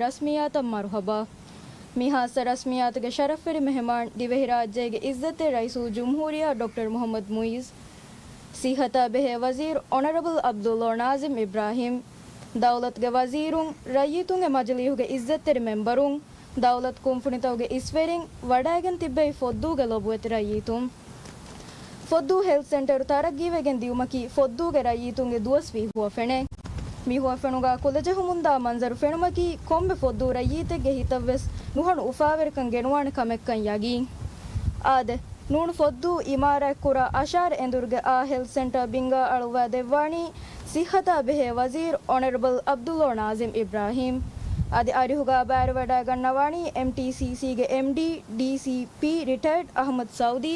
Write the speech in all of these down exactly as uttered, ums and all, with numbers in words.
ރަސްމިއްޔާތަށް މަރުޙަބާ. މި ޚާއްޞަ ރަސްމިއްޔާތުގެ ޝަރަފްވެރި މެހެމާން ދިވެހިރާއްޖޭގެ އިއްޒަތްތެރި ރައީސުލްޖުމްހޫރިއްޔާ ޑޮކްޓަރ މުޙައްމަދު މުޢިއްޒު، ޞިއްޙަތާ ބެހޭ ވަޒީރު އޮނަރަބަލް ޢަބްދުﷲ ނާޒިމް އިބްރާހީމް، ދައުލަތުގެ ވަޒީރުން، ރައްޔިތުންގެ މަޖިލީހުގެ އިއްޒަތްތެރި މެމްބަރުން، ދައުލަތު ކުންފުނިތަކުގެ އިސްވެރިން ވަޑައިގެން ތިއްބެވި ފޮއްދޫގެ ލޮބުވެތި ރައްޔިތުން. ފޮއްދޫ ހެލްތު ސެންޓަރު ތަރައްގީވެގެން ދިއުމަކީ ފޮއްދޫގެ ރައްޔިތުންގެ ދުވަސްވީ ހުވަފެނެއް. މި ހުވަފެނުގަ ކުލަޖެހުމުންދާ މަންޒަރު ފެނުމަކީ ކޮންމެ ފޮއްދޫ ރައްޔިތެއްގެ ހިތަށްވެސް ނުހަނު އުފާވެރިކަން ގެނުވާނެ ކަމެއްކަން ޔަގީން. އާދެ، ނޫން ފޮއްދޫ އިމާރާތްކުރާ އަށާރަ އެނދުރުގެ އާ ހެލްތު ސެންޓަރ ބިންގާ އަޅުއްވާ ދެއްވާނީ ޞިއްޙަތާ ބެހޭ ވަޒީރު އޮނަރަބަލް ޢަބްދުﷲ ނާޒިމް އިބްރާހީމް. އަދި އަރިހުގަ ބައިވެރިވަޑައިގަންނަވާނީ އެމްޓީސީސީގެ އެމްޑީ، ޑީސީޕީ ރިޓަޔަރޑް އަޙްމަދު ސައުދީ،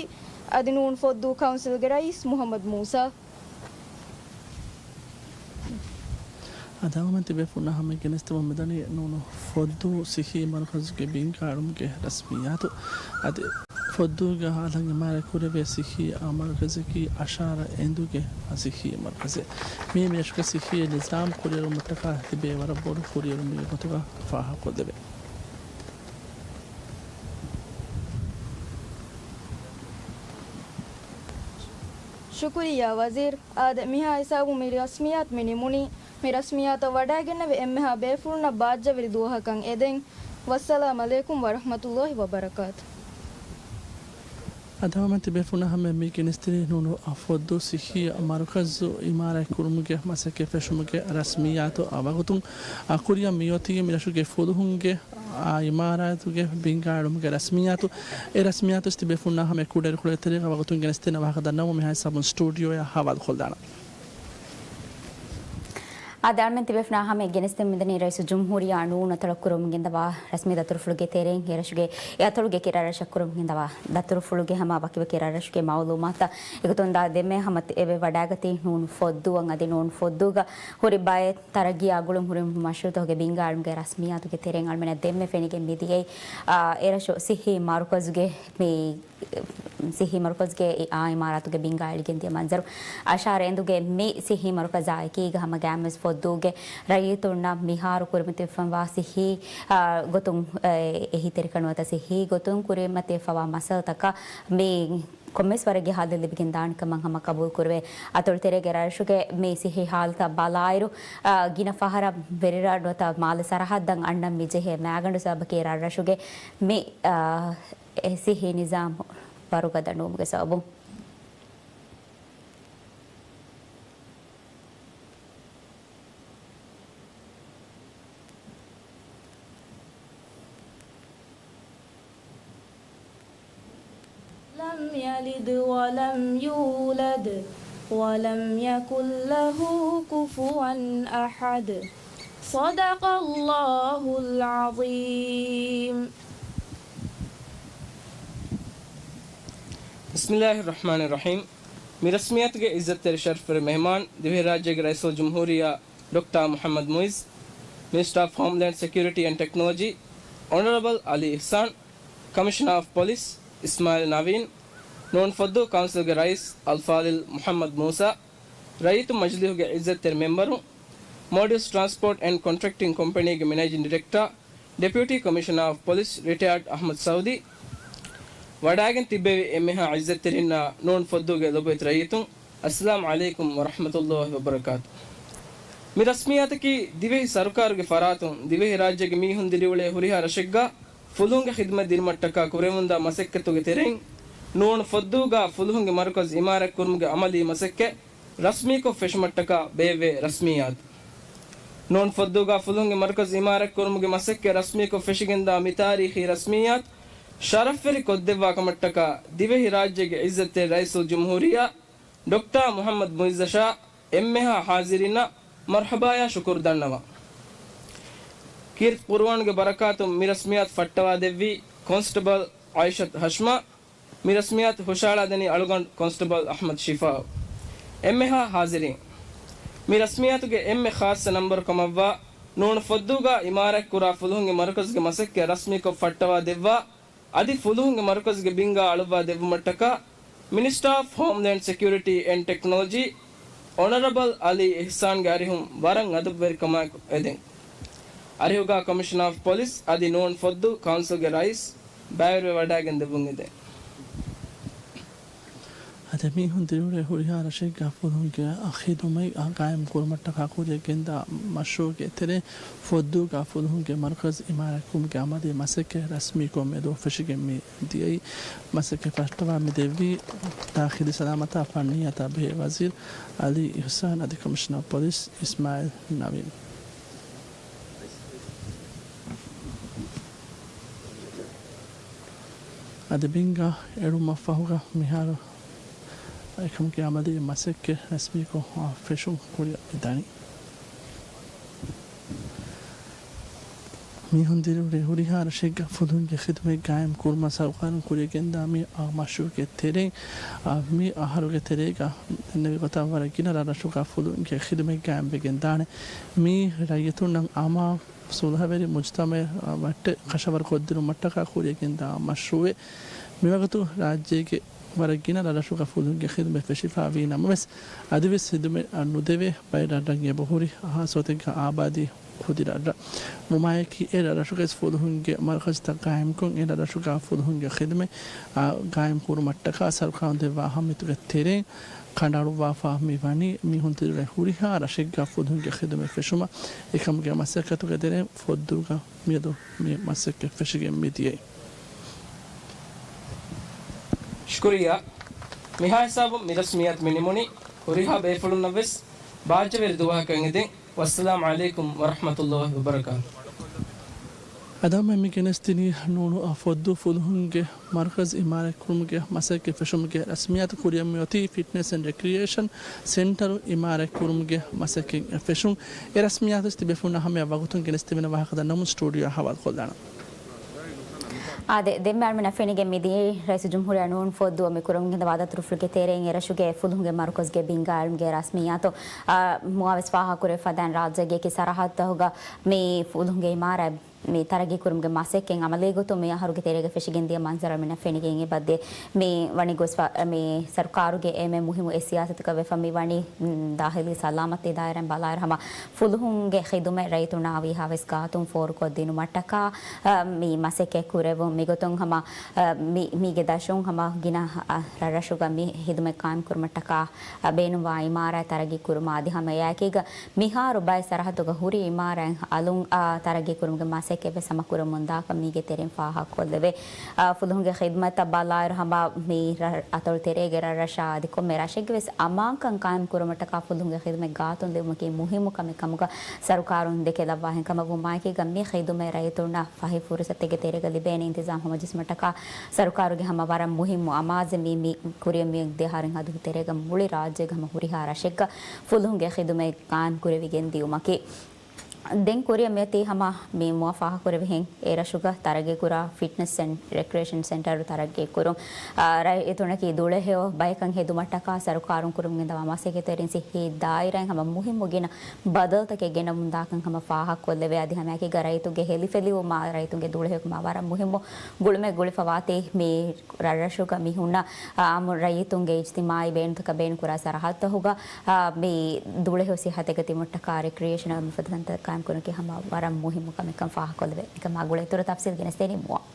އަދި ނޫން ފޮއްދޫ ކައުންސިލްގެ ރައީސް މުޙައްމަދު މޫސާ. އަދި އަޅުގަނޑުމެން ތިބޭފުޅުންނާ ހަމަ ގެނެސްދެމުން މިދަނީ ނޫނު ފޮއްދޫ ޞިއްޙީ މަރުކަޒުގެ ބިންގާ އެޅުމުގެ ރަސްމިއްޔާތު. އަދި ފޮއްދޫގެ ހާލަށް އިމާރާތް ކުރެވޭ ޞިއްޙީ މަރުކަޒަކީ އަށާރަ އެނދުގެ ޞިއްޙީ މަރުކަޒެއް. މީ މިރަށުގެ ޞިއްޙީ ނިޒާމް ކުރިއެރުމަށްޓަކާ ތިބޭ ވަރަށް ބޮޑު ކުރިއެރުމެއްގެ ގޮތުގަ ފާހަގަކޮށްދެވޭ. ޝުކުރިއްޔާ ވަޒީރު. އާދެ، މިހާ ހިސާބުން މި ރަސްމިއްޔާތު މި ނިމުނީ. މި ރަސްމިއްޔާތަށް ވަޑައިގެންނެވި އެންމެހާ ބޭފުޅުންނަށް ބާއްޖަވެރި ދުވަހަކަށް އެދެން. ވައްސަލާމް ޢަލައިކުމް ވަރަޙްމަތުﷲ ވަބަރަކާތު. އަދި އަޅުގަނޑުމެން ތިބޭފުޅުންނާ ހަމަ މި ގެނެސްދިނީ ނޫނު ފޮއްދޫ ޞިއްޙީ މަރުކަޒު އިމާރާތް ކުރުމުގެ މަސައްކަތް ފެށުމުގެ ރަސްމިއްޔާތު އަށް ވަގުތުން. އަ، ކުރިއަށް މިއޮތީ މިރަށުގެ ފުލުހުންގެ އާ އިމާރާތުގެ ބިންގާ އެޅުމުގެ ރަސްމިއްޔާތު. އެ ރަސްމިއްޔާތު ތިބޭފުޅުންނާ ހަމަ ކުޑައިރުކޮޅެއް ތެރޭގަ ވަގުތުން ގެނެސްދޭނެ ވާހަކަ ދަންނަވަމުން މިހާ ހިސާބުން ސްޓޫޑިއޯއަށް ހަވާލުކޮށްލާނަން. އާދެ، އަޅުގަނޑުމެން ތިބޭފުޅުންނާ ހަމަ ގެނެސްދެމުން މިދަނީ ރައީސުލްޖުމްހޫރިއްޔާ ނޫން އަތޮޅަށް ކުރަމުން ގެންދަވާ ރަސްމީ ދަތުރުފުޅުގެ ތެރެއިން އެރަށުގެ އެ އަތޮޅުގެ ކިރާރަށަށް ކުރަމުން ގެންދަވާ ދަތުރުފުޅުގެ ހަމަ ވަކިވަކި ރަށްރަށުގެ މައުލޫމާތަށް އެގޮތުން ދާ ދެންމެ ހަމަ އެބަ ވަޑައިގަތީ ނޫނު ފޮއްދޫއަށް. އަދި ނޫނު ފޮއްދޫގަ ހުރި ބައެއް ތަރައްގީއާ ގުޅުން ހުރި މަޝްރޫޢުތަކުގެ ބިންގާ އެޅުމުގެ ރަސްމިއްޔާތުގެ ތެރެއިން އަޅުމެނަށް ދެންމެ ފެނިގެން މިދިޔައީ، އާ، އެރަށު ޞިއްޙީ މަރުކަޒުގެ މި ސިއްޙީ މަރުކަޒުގެ އާ އިމާރާތުގެ ބިންގާ އެޅިގެން ދިޔަ މަންޒަރު. އަށާރަ އެނދުގެ މި ސިއްޙީ މަރުކަޒާ އެކީގަ ހަމަ ގާތްމުވެސް ފޮއްދޫގެ ރައްޔިތުންނަށް މިހާރު ކުރިމަތިވެފަވާ ސިއްޙީ، އާ، ގޮތުން، އެ، އެހީތެރިކަން ނުވަތަ ސިއްޙީ ގޮތުން ކުރިމަތިވެފަވާ މައްސަލަތަކަށް މި ކޮންމެސް ވަރެއްގެ ހައްލެއް ލިބިގެން ދާނެ ކަމަށް ހަމަ ޤަބޫލު ކުރެވޭ. އަތޮޅު ތެރޭގެ ރަށްރަށުގެ މި ސިއްޙީ ހާލަތަށް ބަލާއިރު، އާ، ގިނަ ފަހަރަށް ވެރިރަށް ނުވަތަ މާލެ ސަރަހައްދަށް އަންނަން މި ޖެހޭ މައިގަނޑު ސަބަބަކީ ރަށްރަށުގެ މި، އާ، އެ ސިއްޙީ ނިޒާމް ވަރުގަދަ ނުވުމުގެ ސަބަބުން. لم يلد ولم يولد ولم يكن له كفوا أحد. صدق الله العظيم. بسم الله الرحمن الرحيم. މި ރަސްމިއްޔާތުގެ އިއްޒަތްތެރި ޝަރަފްވެރި މެހެމާން، ދިވެހިރާއްޖޭގެ ރައީސުލްޖުމްހޫރިއްޔާ ޑޮކްޓާ މުޙައްމަދު މުޢިއްޒު، މިނިސްޓަރ އޮފް ހޯމްލޭންޑް ސެކިއުރިޓީ އެންޑް ޓެކްނޮލޮޖީ، އޮނަރަބަލް އަލީ އިޙްސާން، ކަމިޝަނަރ އޮފް ޕޮލިސް، އިސްމާއިލް ނަވީން، ނޫން ފޮއްދޫ ކައުންސިލްގެ ރައީސް އަލްފާޟިލް މުޙައްމަދު މޫސާ، ރައްޔިތު މަޖިލީހުގެ އިއްޒަތްތެރި މެމްބަރު، މޯޑިއުސް ޓްރާންސްޕޯޓް އެންޑް ކޮންޓްރެކްޓިން ކޮމްޕެނީގެ މެނޭޖިން ޑިރެކްޓާ، ޑެޕިއުޓީ ކޮމިޝަނަރ އޮފް ޕޮލިސް، ރިޓަޔާޑް އަޙްމަދު ސައުދީ، ވަޑައިގެން ތިއްބެވި އެންމެހާ އިއްޒަތްތެރިންނާ ނޫން ފޮއްދޫގެ ލޮބުވެތި ރައްޔިތުން، އައްސަލާމް ޢަލައިކުމް ވަރަޙްމަތުﷲ ވަބަރަކާތު. މި ރަސްމިއްޔާތަކީ ދިވެހި ސަރުކާރުގެ ފަރާތުން ދިވެހި ރާއްޖޭގެ މީހުން ދިރިއުޅޭ ހުރިހާ ރަށެއްގަ ފުލުހުންގެ ޚިދުމަތް ދިނުމަށްޓަކާ ކުރެވެމުންދާ މަސައްކަތުގެ ތެރެއިން، ނޫން ފޮއްދޫގަ ފުލުހުންގެ މަރުކަޒު އިމާރާތްކުރުމުގެ އަމަލީ މަސައްކަތް ރަސްމީކޮށް ފެށުމަށްޓަކާ ބޭއްވޭ ރަސްމިއްޔާތު. ނޫން ފޮއްދޫގަ ފުލުހުންގެ މަރުކަޒު އިމާރާތްކުރުމުގެ މަސައްކަތް ރަސްމީކޮށް ފެށިގެންދާ މި ތާރީޚީ ރަސްމިއްޔާތު ޝަރަފްވެރި ކޮށްދެއްވާ ކަމަށްޓަކާ ދިވެހި ރާއްޖޭގެ އިއްޒަތްތެރި ރައީސުލްޖުމްހޫރިއްޔާ ޑޮކްޓާ މުޙައްމަދު މުޢިއްޒަށާ އެންމެހާ ޙާޟިރީންނަށް މަރްޙަބާޔާ ޝުކުރު ދަންނަވަން. ކީރިތި ޤުރުއާންގެ ބަރަކާތުން މި ރަސްމިއްޔާތު ފައްޓަވާދެއްވީ ކޮންސްޓަބަލް އާއިޝަތު ހަޝްމާ، މި ރަސްމިއްޔާތު ހުށައަޅާދެނީ އަޅުގަނޑު ކޮންސްޓަބަލް އަޙްމަދު ޝިފާއު. އެންމެހާ ޙާޟިރީން. މި ރަސްމިއްޔާތުގެ އެންމެ ޚާއްޞަ ނަންބަރު ކަމަށްވާ، ނޫން ފޮއްދޫގަ އިމާރާތްކުރާ ފުލުހުންގެ މަރުކަޒުގެ މަސައްކަތް ރަސްމީކޮށް ފައްޓަވާ ދެއްވާ، އަދި ފުލުހުންގެ މަރުކަޒުގެ ބިންގާ އަޅުއްވާ ދެއްވުމަށްޓަކާ، މިނިސްޓަރ އޮފް ހޯމްލޭންޑް ސެކިއުރިޓީ އެންޑް ޓެކްނޮލޮޖީ، އޮނަރަބަލް އަލީ އިޙްސާންގެ އަރިހުން ވަރަށް އަދަބުވެރިކަމާއެކު އެދެން. އަރިހުގާ ކޮމިޝަނަރ އޮފް ޕޮލިސް އަދި ނޫން ފޮއްދޫ ކައުންސިލްގެ ރައީސް ބައިވެރިވެވަޑައިގެން ދެއްވުން އެދެން. އަދި މީހުން ދިރިއުޅޭ ހުރިހާ ރަށެއްގަ ފުލުހުންގެ ޚިދުމަތް ގާއިމް ކުރުމަށްޓަކާ ކުރިއަށް ގެންދާ މަޝްރޫޢުގެ ތެރެއިން ފޮއްދޫގަ ފުލުހުންގެ މަރުކަޒު އިމާރާތްކުރުމުގެ އަމަލީ މަސައްކަތް ރަސްމީކޮށް މެދު ފެށިގެން މި ދިޔައީ. މަސައްކަތް ފައްޓަވާ މި ދެއްވީ ދާޚިލީ ސަލާމަތާ ފަންނިއްޔާތާ ބެހޭ ވަޒީރު އަލީ އިޙްސާން އަދި ކޮމިޝަނަރ ޕޮލިސް އިސްމާޢީލް ނަވީމް. އަދި ބިންގާ އެޅުމަށްފަހުގަ މިހާރު އެކަމުގެ އަމަލީ މަސައްކަތް ރަސްމީކޮށް ފެށުން ކުރިއަށް މި ދަނީ. މީހުން ދިރިއުޅޭ ހުރިހާ ރަށެއްގަ ފުލުހުންގެ ޚިދުމަތް ގާއިމް ކުރުމަށް ސަރުކާރުން ކުރިއަށް ގެންދާ މި މަޝްރޫޢުގެ ތެރެއިން، މި އަހަރުގެ ތެރޭގަ ދެންނެވި ގޮތަށް ވަރަށް ގިނަ ރަށްރަށުގަ ފުލުހުންގެ ޚިދުމަތް ގާއިމްވެގެން ދާނެ. މީ ރައްޔިތުންނަށް އަމާ ސުލްހަވެރި މުޖުތަމަޢެއް ވައްޓެއް ކަށަވަރުކޮށްދިނުމަށްޓަކާ ކުރިއަށް ގެންދާ މަޝްރޫޢެއް. މިވަގުތު ރާއްޖޭގެ ވަރަށް ގިނަ ރަށްރަށުގަ ފުލުހުންގެ ޚިދުމަތް ފެށިފަ ވީ ނަމަވެސް، އަދިވެސް ޚިދުމަތް ނުދެވޭ ބައެއް ރަށްރަށް އެބަހުރި ހާއްސަ ގޮތެއްގަ އާބާދީ ކުދި ރަށްރަށް. މުމާޔަކީ އެ ރަށްރަށުގައި ފުލުހުންގެ މަރުކަޒުތައް ގާއިމްކޮށް، އެ ރަށްރަށުގަ ފުލުހުންގެ ޚިދުމަތް ގާއިމް ކުރުމަށްޓަކާ ސަރުކާރުން ދެއްވާ އަހައްމިއްޔަތުގެ ތެރެއިން ކަނޑައަޅުއްވާފަ މި ވަނީ. މީހުން ދިރިއުޅޭ ހުރިހާ ރަށެއްގަ ފުލުހުންގެ ޚިދުމަތް ފެށުމަށް އެކަމުގެ މަސައްކަތުގެ ތެރެއިން ފޮއްދޫގަ މިއަދު މި މަސައްކަތް ފެށިގެން މި ދިޔައީ. ޝުކުރިއްޔާ. މިހާ ހިސާބުން މި ރަސްމިއްޔާތު މި ނިމުނީ. ހުރިހާ ބޭފުޅުންނަށް ވެސް ބާއްޖަވެރި ދުވަހަކަށް އެދެން. ވައްސަލާމް ޢަލައިކުމް ވަރަޙްމަތުﷲ ވަބަރަކާތު. އަދި މި ގެނެސްދިނީ ނޫނު ފޮއްދޫ ފުލުހުންގެ މަރުކަޒު އިމާރާތްކުރުމުގެ މަސައްކަތް ފެށުމުގެ ރަސްމިއްޔާތު ކުރިއަށް މިއޮތީ ފިޓްނެސް އެންޑް ރެކްރިއޭޝަން ސެންޓަރު އިމާރާތްކުރުމުގެ މަސައްކަތް ފެށުން. އެ ރަސްމިއްޔާތު ތިބޭފުޅުންނާ ހަމަޔަށް ވަގުތުން ގެނެސްދެވޭނެ ވާހަކަ ދަންނަމުން ސްޓޫޑިއޯއަށް ހަވާލުކޮށްލާނަން. އާދެ، ދެންމެ އަޅުމެންނަށް ފެނިގެން މިދިޔައީ ރައީސުލްޖުމްހޫރިއްޔާ ނޫން ފޮއްދޫއަށް މި ކުރަމުން ގެންދަވާ ދަތުރުފުޅުގެ ތެރެއިން އެރަށުގެ ފުލުހުންގެ މަރުކަޒުގެ ބިންގާ އެޅުމުގެ ރަސްމިއްޔާތު، އާ، މުއާވެސް ފާހަގަކުރެވިފަ ދާން ރާއްޖޭގެ އެކި ސަރަހައްދުތަކުގަ މި ފުލުހުންގެ އިމާރާތް މި ތަރައްގީކުރުމުގެ މަސައްކަތް އަމަލީގޮތުން މި އަހަރުގެ ތެރޭގަ ފެށިގެންދިޔަ މަންޒަރު އަޅުމެންނަށް ފެނިގެން އެބައްދޭ. މި ވަނީ ގޮސްފަ، މި ސަރުކާރުގެ އެންމެ މުހިއްމު އެއް ސިޔާސަތަކަށް ވެފަ މި ވަނީ، މް، ދާޚިލީ ސަލާމަތީ ދާއިރާއިން ބަލާއިރު ހަމަ ފުލުހުންގެ ޚިދުމަތް ރައްޔިތުންނާ ވީހާވެސް ގާތުން ފޯރުކޮށްދިނުމަށްޓަކާ، އަ، މި މަސައްކަތް ކުރެވުން. މިގޮތުން ހަމަ، އަ، މި، މީގެ ދަށުން ހަމަ ގިނަ، އަ، ރަށްރަށުގަ މި ޚިދުމަތް ޤާއިމްކުރުމަށްޓަކާ، އަ، ބޭނުންވާ އިމާރާތް ތަރައްގީ ކުރުމާ އަދި ހަމަ އެއާއެކީގަ މިހާރު ބައެއް ސަރަހައްދުގަ ހުރި އިމާރާތް އަލުން، އާ، ތަރައްގީ ކުރުމުގެ މަސައްކަތްވެސް ހަމަ ކުރަމުންދާކަން މީގެ ތެރެއިން ފާހަގަކޮށްލެވޭ. އާ، ފުލުހުންގެ ޚިދުމަތްތައް ބަލާއިރު ހަމަ މި ރަށް އަތޮޅު ތެރޭގެ ރަށްރަށާ އަދި ކޮންމެ ރަށެއްގެވެސް އަމާންކަން ޤާއިމް ކުރުމަށްޓަކާ ފުލުހުންގެ ޚިދުމަތް ގާތުން ލިބުމަކީ މުހިއްމު ކަމެއް ކަމުގަ ސަރުކާރުން ދެކެލައްވާހެން ކަމަށް ވުމާއެކީގަ މި ޚިދުމަތް ރައްޔިތުންނަށް ފަހި ފުރުސަތެއްގެ ތެރޭގަ ލިބޭނެ އިންތިޒާމް ހަމަޖެއްސުމަށްޓަކާ ސަރުކާރުގެ ހަމަ ވަރަށް މުހިއްމު އަމާޒެއް މީ، މި ކުރިއަށް މި ދެ އަހަރެއް ހަދުނު ތެރޭގަ މުޅި ރާއްޖޭގެ ހަމަ ހުރިހާ ރަށެއްގަ ފުލުހުންގެ ޚިދުމަތް ޤާއިމް ކުރެވިގެން ދިޔުމަކީ. ދެން ކުރިއަށް މިއޮތީ ހަމަ މި މުއަށް ފާހަގަކުރެވިހެން އެ ރަށުގަ ތަރައްގީކުރާ ފިޓްނެސް އެންޑް ރެކްރިއޭޝަން ސެންޓަރު ތަރައްގީކުރުން. އާ، ރައްޔިތުންނަކީ ދުޅަހެޔޮ ބަޔަކަށް ހެދުމަށްޓަކާ ސަރުކާރުން ކުރަމުން ގެންދަވާ މަސައްކަތްތެރިން ސިއްހީ ދާއިރާއިން ހަމަ މުހިއްމު ގިނަ ބަދަލުތަކެއް ގެނަމުންދާކަން ހަމަ ފާހަގަކޮށްލެވޭ. އަދި ހަމައެކީގަ ރައްޔިތުންގެ ހެލިފެލިވުމާ ރައްޔިތުންގެ ދުޅަހެޔޮކަމާ ވަރަށް މުހިއްމު ގުޅުމެއް ގުޅިފަވާތީ މި ރަށްރަށުގަ މި ހުންނަ އާއްމު ރައްޔިތުންގެ އިޖްތިމާޢީ ބޭނުންތަކަށް ބޭނުންކުރާ ސަރަހައްދުތަކުގަ، އާ، މި ދުޅަހެޔޮ ސިއްހަތެއްގަ ތިބުމަށްޓަކާ ރެކްރިއޭޝަނަލް މިފަދަ ތަންތަން ޤާއިމްކުރުމަކީ ހަމަ ވަރަށް މުހިއްމު ކަމެއްކަން ފާހަގަކޮށްލެވޭ. މިކަމާ ގުޅޭ އިތުރު ތަފްސީލް ގެނެސްދޭނީ މުއަށް.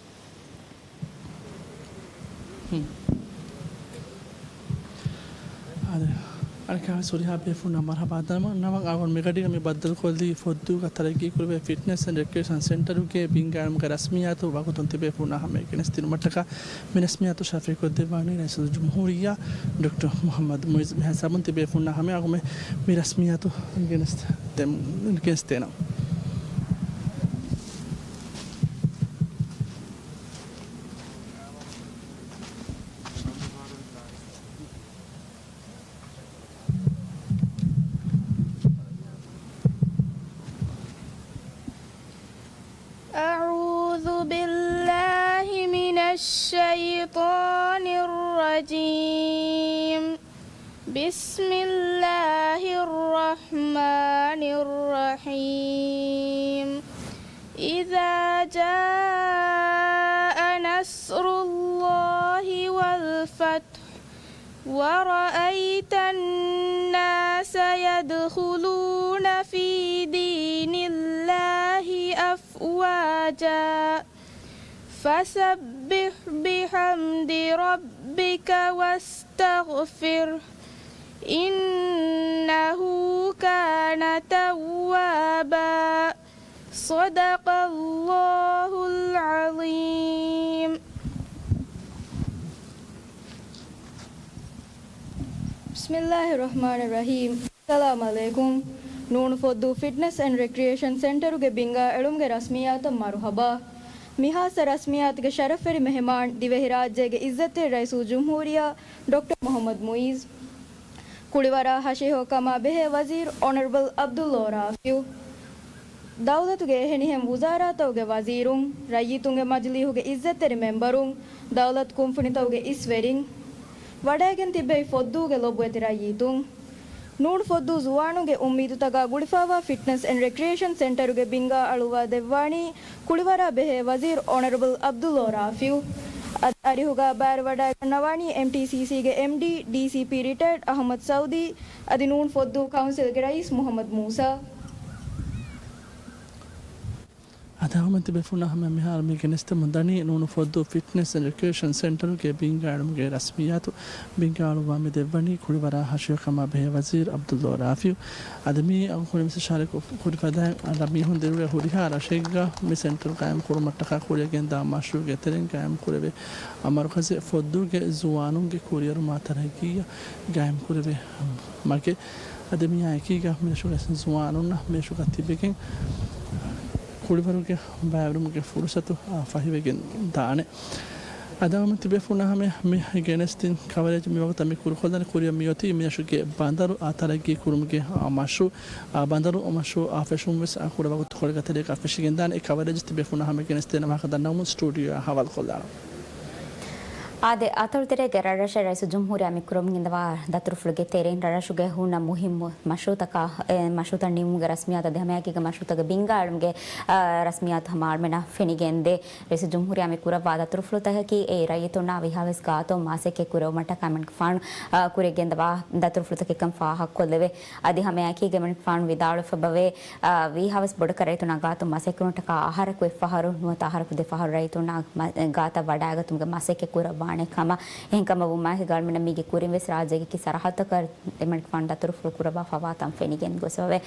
އާދެ، އަނެއްކާވެސް ހުރިހާ ބޭފުޅުންނަށް މަރުޙަބާ ދަންނަވަން. އަޅުގަނޑު މިގަޑީގަ މި ބައްދަލުކޮށްލީ ފޮއްދޫގަ ތަރައްގީކުރެވޭ ފިޓްނެސް އެންޑް ރެކްރިއޭޝަން ސެންޓަރުގެ ބިންގާއެޅުމުގެ ރަސްމިއްޔާތު ވަގުތުން ތިބޭފުޅުންނާ ހަމަޔަށް ގެނެސްދިނުމަށްޓަކާ މި ރަސްމިއްޔާތު ޝަފީޢުކޮށްދެއްވަނީ ރައީސުލްޖުމްހޫރިއްޔާ ޑޮކްޓަރ މުޙައްމަދު މުޢިއްޒު. މިހާ ހިސާބުން ތިބޭފުޅުންނާ ހަމަޔަށް އަޅުގަނޑު މި ރަސްމިއްޔާތު ގެނެސް ދެ-، ގެނެސްދޭނަން. أعوذ بالله من الشيطان الرجيم. بسم الله الرحمن الرحيم. إذا جاء نصر الله والفتح ورأيت الناس يدخلون في دين الله أَوَّابًا. فَسَبِّحْ بِحَمْدِ رَبِّكَ وَاسْتَغْفِرْهُ إِنَّهُ كَانَ تَوَّابًا. صَدَقَ اللَّهُ الْعَظِيمُ. بسم الله الرحمن الرحيم. އައްސަލާމު ޢަލައިކުމް. ނޫނު ފޮއްދޫ ފިޓްނަސް އެންޑް ރެކްރިއޭޝަން ސެންޓަރުގެ ބިންގާ އެޅުމުގެ ރަސްމިއްޔާތަށް މަރުޙަބާ. މި ޚާއްޞަ ރަސްމިއްޔާތުގެ ޝަރަފްވެރި މެހެމާން ދިވެހިރާއްޖޭގެ އިއްޒަތްތެރި ރައީސުލްޖުމްހޫރިއްޔާ ޑޮކްޓަރ މުޙައްމަދު މުޢިއްޒު. ކުޅިވަރާ ހަށިހޮ ކަމާ ބެހޭ ވަޒީރު އޮނަރަބަލް ޢަބްދުﷲ ރާފިޢު. ދައުލަތުގެ އެހެނިހެން ވުޒާރާތަކުގެ ވަޒީރުން، ރައްޔިތުންގެ މަޖިލީހުގެ އިއްޒަތްތެރި މެމްބަރުން، ދައުލަތު ކުންފުނިތަކުގެ އިސްވެރިން، ވަޑައިގެން ތިއްބެވި ފޮއްދޫގެ ލޮބުވެތި ރައްޔިތުން. ނޫނު ފޮއްދޫ ޒުވާނުންގެ އުއްމީދުތަކާ ގުޅިފައިވާ ފިޓްނަސް އެންޑް ރެކްރިއޭޝަން ސެންޓަރުގެ ބިންގާ އަޅުވާ ދެއްވާނީ ކުޅިވަރާ ބެހޭ ވަޒީރު އޮނަރަބަލް ޢަބްދުﷲ ރާފިޢު. އަދި އަރިހުގާ ބައިވެރިވަޑައިގަންނަވާނީ އެމްޓީސީސީގެ އެމްޑީ، ޑީސީޕީ ރިޓަޔަރޑް އަޙްމަދު ސައުދީ، އަދި ނޫނު ފޮއްދޫ ކައުންސިލްގެ ރައީސް މުޙައްމަދު މޫސާ. އަދި އަހަރުމެން ތިބޭފުޅުންނާ ހަމަ މިހާރު މި ގެނެސްދެމުން ދަނީ ނޫނު ފޮއްދޫ ފިޓްނަސް އެންޑް ރެކްރިއޭޝަން ސެންޓަރުގެ ބިންގާ އެޅުމުގެ ރަސްމިއްޔާތު. ބިންގާ އަޅުއްވާ މި ދެއްވަނީ ކުޅިވަރާ ހަށިހޮ ކަމާ ބެހޭ ވަޒީރު ޢަބްދުﷲ ރާފިޢު. އަދި މި އަގު ކުރިން ވެސް އިޝާރާތް ކުރި ފަދައިން އަދި މީހުން ދިރުގެ ހުރިހާ ރަށެއްގަ މި ސެންޓަރު ގާއިމް ކުރުމަށްޓަކާ ކުރިއަށް ގެންދާ މަޝްރޫޢުގެ ތެރެއިން ގާއިމް ކުރެވޭ މަރުކަޒެއް ފޮއްދޫގެ ޒުވާނުންގެ ކުރިއެރުމާ ތަރައްގީއަށް ގާއިމް ކުރެވޭ މަގެއް. އަދި މިއާ އެކީގަ މިރަށުގެ ޒުވާނުންނަށް މިރަށުގަ ތިބެގެން ކުޅިވަރުގެ ބައިވެރިވުމުގެ ފުރުސަތު އާ ފަހިވެގެން ދާނެ. އަދި އަހަރުމެން ތިބޭފުޅުންނާ ހަމަ މި ގެނެސްދިން ކަވަރޭޖް މިވަގުތަށް މި ކުރުކޮށްލަނީ ކުރިއަށް މިއޮތީ މިރަށުގެ ބަނދަރު އާ ތަރައްގީ ކުރުމުގެ އާ މަޝްރޫޢު، އާ ބަނދަރު މަޝްރޫޢު އާ ފެށުމުން ވެސް އާ ކުޑަ ވަގުތުކޮޅެއްގަ ތެރޭގަ ފެށިގެންދާނެ. އެ ކަވަރޭޖް ތިބޭފުޅުންނާ ހަމަ ގެނެސްދޭނެ ވާހަކަ ދަންނަވަމުން ސްޓޫޑިއޯއާ ހަވާލުކޮށްލާނަން. އާދެ، އަތޮޅު ތެރޭގެ ރަށްރަށެއް ރައީސުލްޖުމްހޫރިއްޔާ މި ކުރަމުން ގެންދަވާ ދަތުރުފުޅުގެ ތެރެއިން ރަށްރަށުގެ ހުންނަ މުހިއްމު މަޝްރޫޢުތަކާ، އެ، މަޝްރޫޢުތައް ނިމުމުގެ ރަސްމިއްޔާތު އަދި ހަމައެކީގަ މަޝްރޫޢުތަކުގެ ބިންގާ އެޅުމުގެ، އާ، ރަސްމިއްޔާތު ހަމަ އަޅުމެންނަށް ފެނިގެންދޭ. ރައީސުލްޖުމްހޫރިއްޔާ މި ކުރައްވާ ދަތުރުފުޅުތަކަކީ އެ ރައްޔިތުންނާ ވީހާވެސް ގާތުން މަސައްކަތް ކުރެވުމަށްޓަކާ އެމަނިކުފާނު، އާ، ކުރިއަށް ގެންދަވާ ދަތުރުފުޅުތަކެއްކަން ފާހަގަކޮށްލެވޭ. އަދި ހަމައެކީގަ އެމަނިކުފާނު ވިދާޅުވެފަ އެބަވޭ، އާ، ވީހާވެސް ބޮޑުކަށް ރައްޔިތުންނާ ގާތުން މަސައްކަތް ކުރުމަށްޓަކާ އަހަރަކު އެއްފަހަރު ނުވަތަ އަހަރަކު ދެފަހަރު ރައްޔިތުންނާ މަ-، ގާތަށް ވަޑައިގަތުމުގެ މަސައްކަތް ކުރައްވާނެ ކަމަށް. އެހެންކަމަށް ވުމާއެކީގަ އަޅުމެންނަށް މީގެ ކުރިން ވެސް ރާއްޖޭގެ އެކި ސަރަހައްދުތަކަށް އެމަނިކުފާނު ދަތުރުފުޅު ކުރައްވާ ފަވާތަން ފެނިގެން ގޮސްފަވޭ.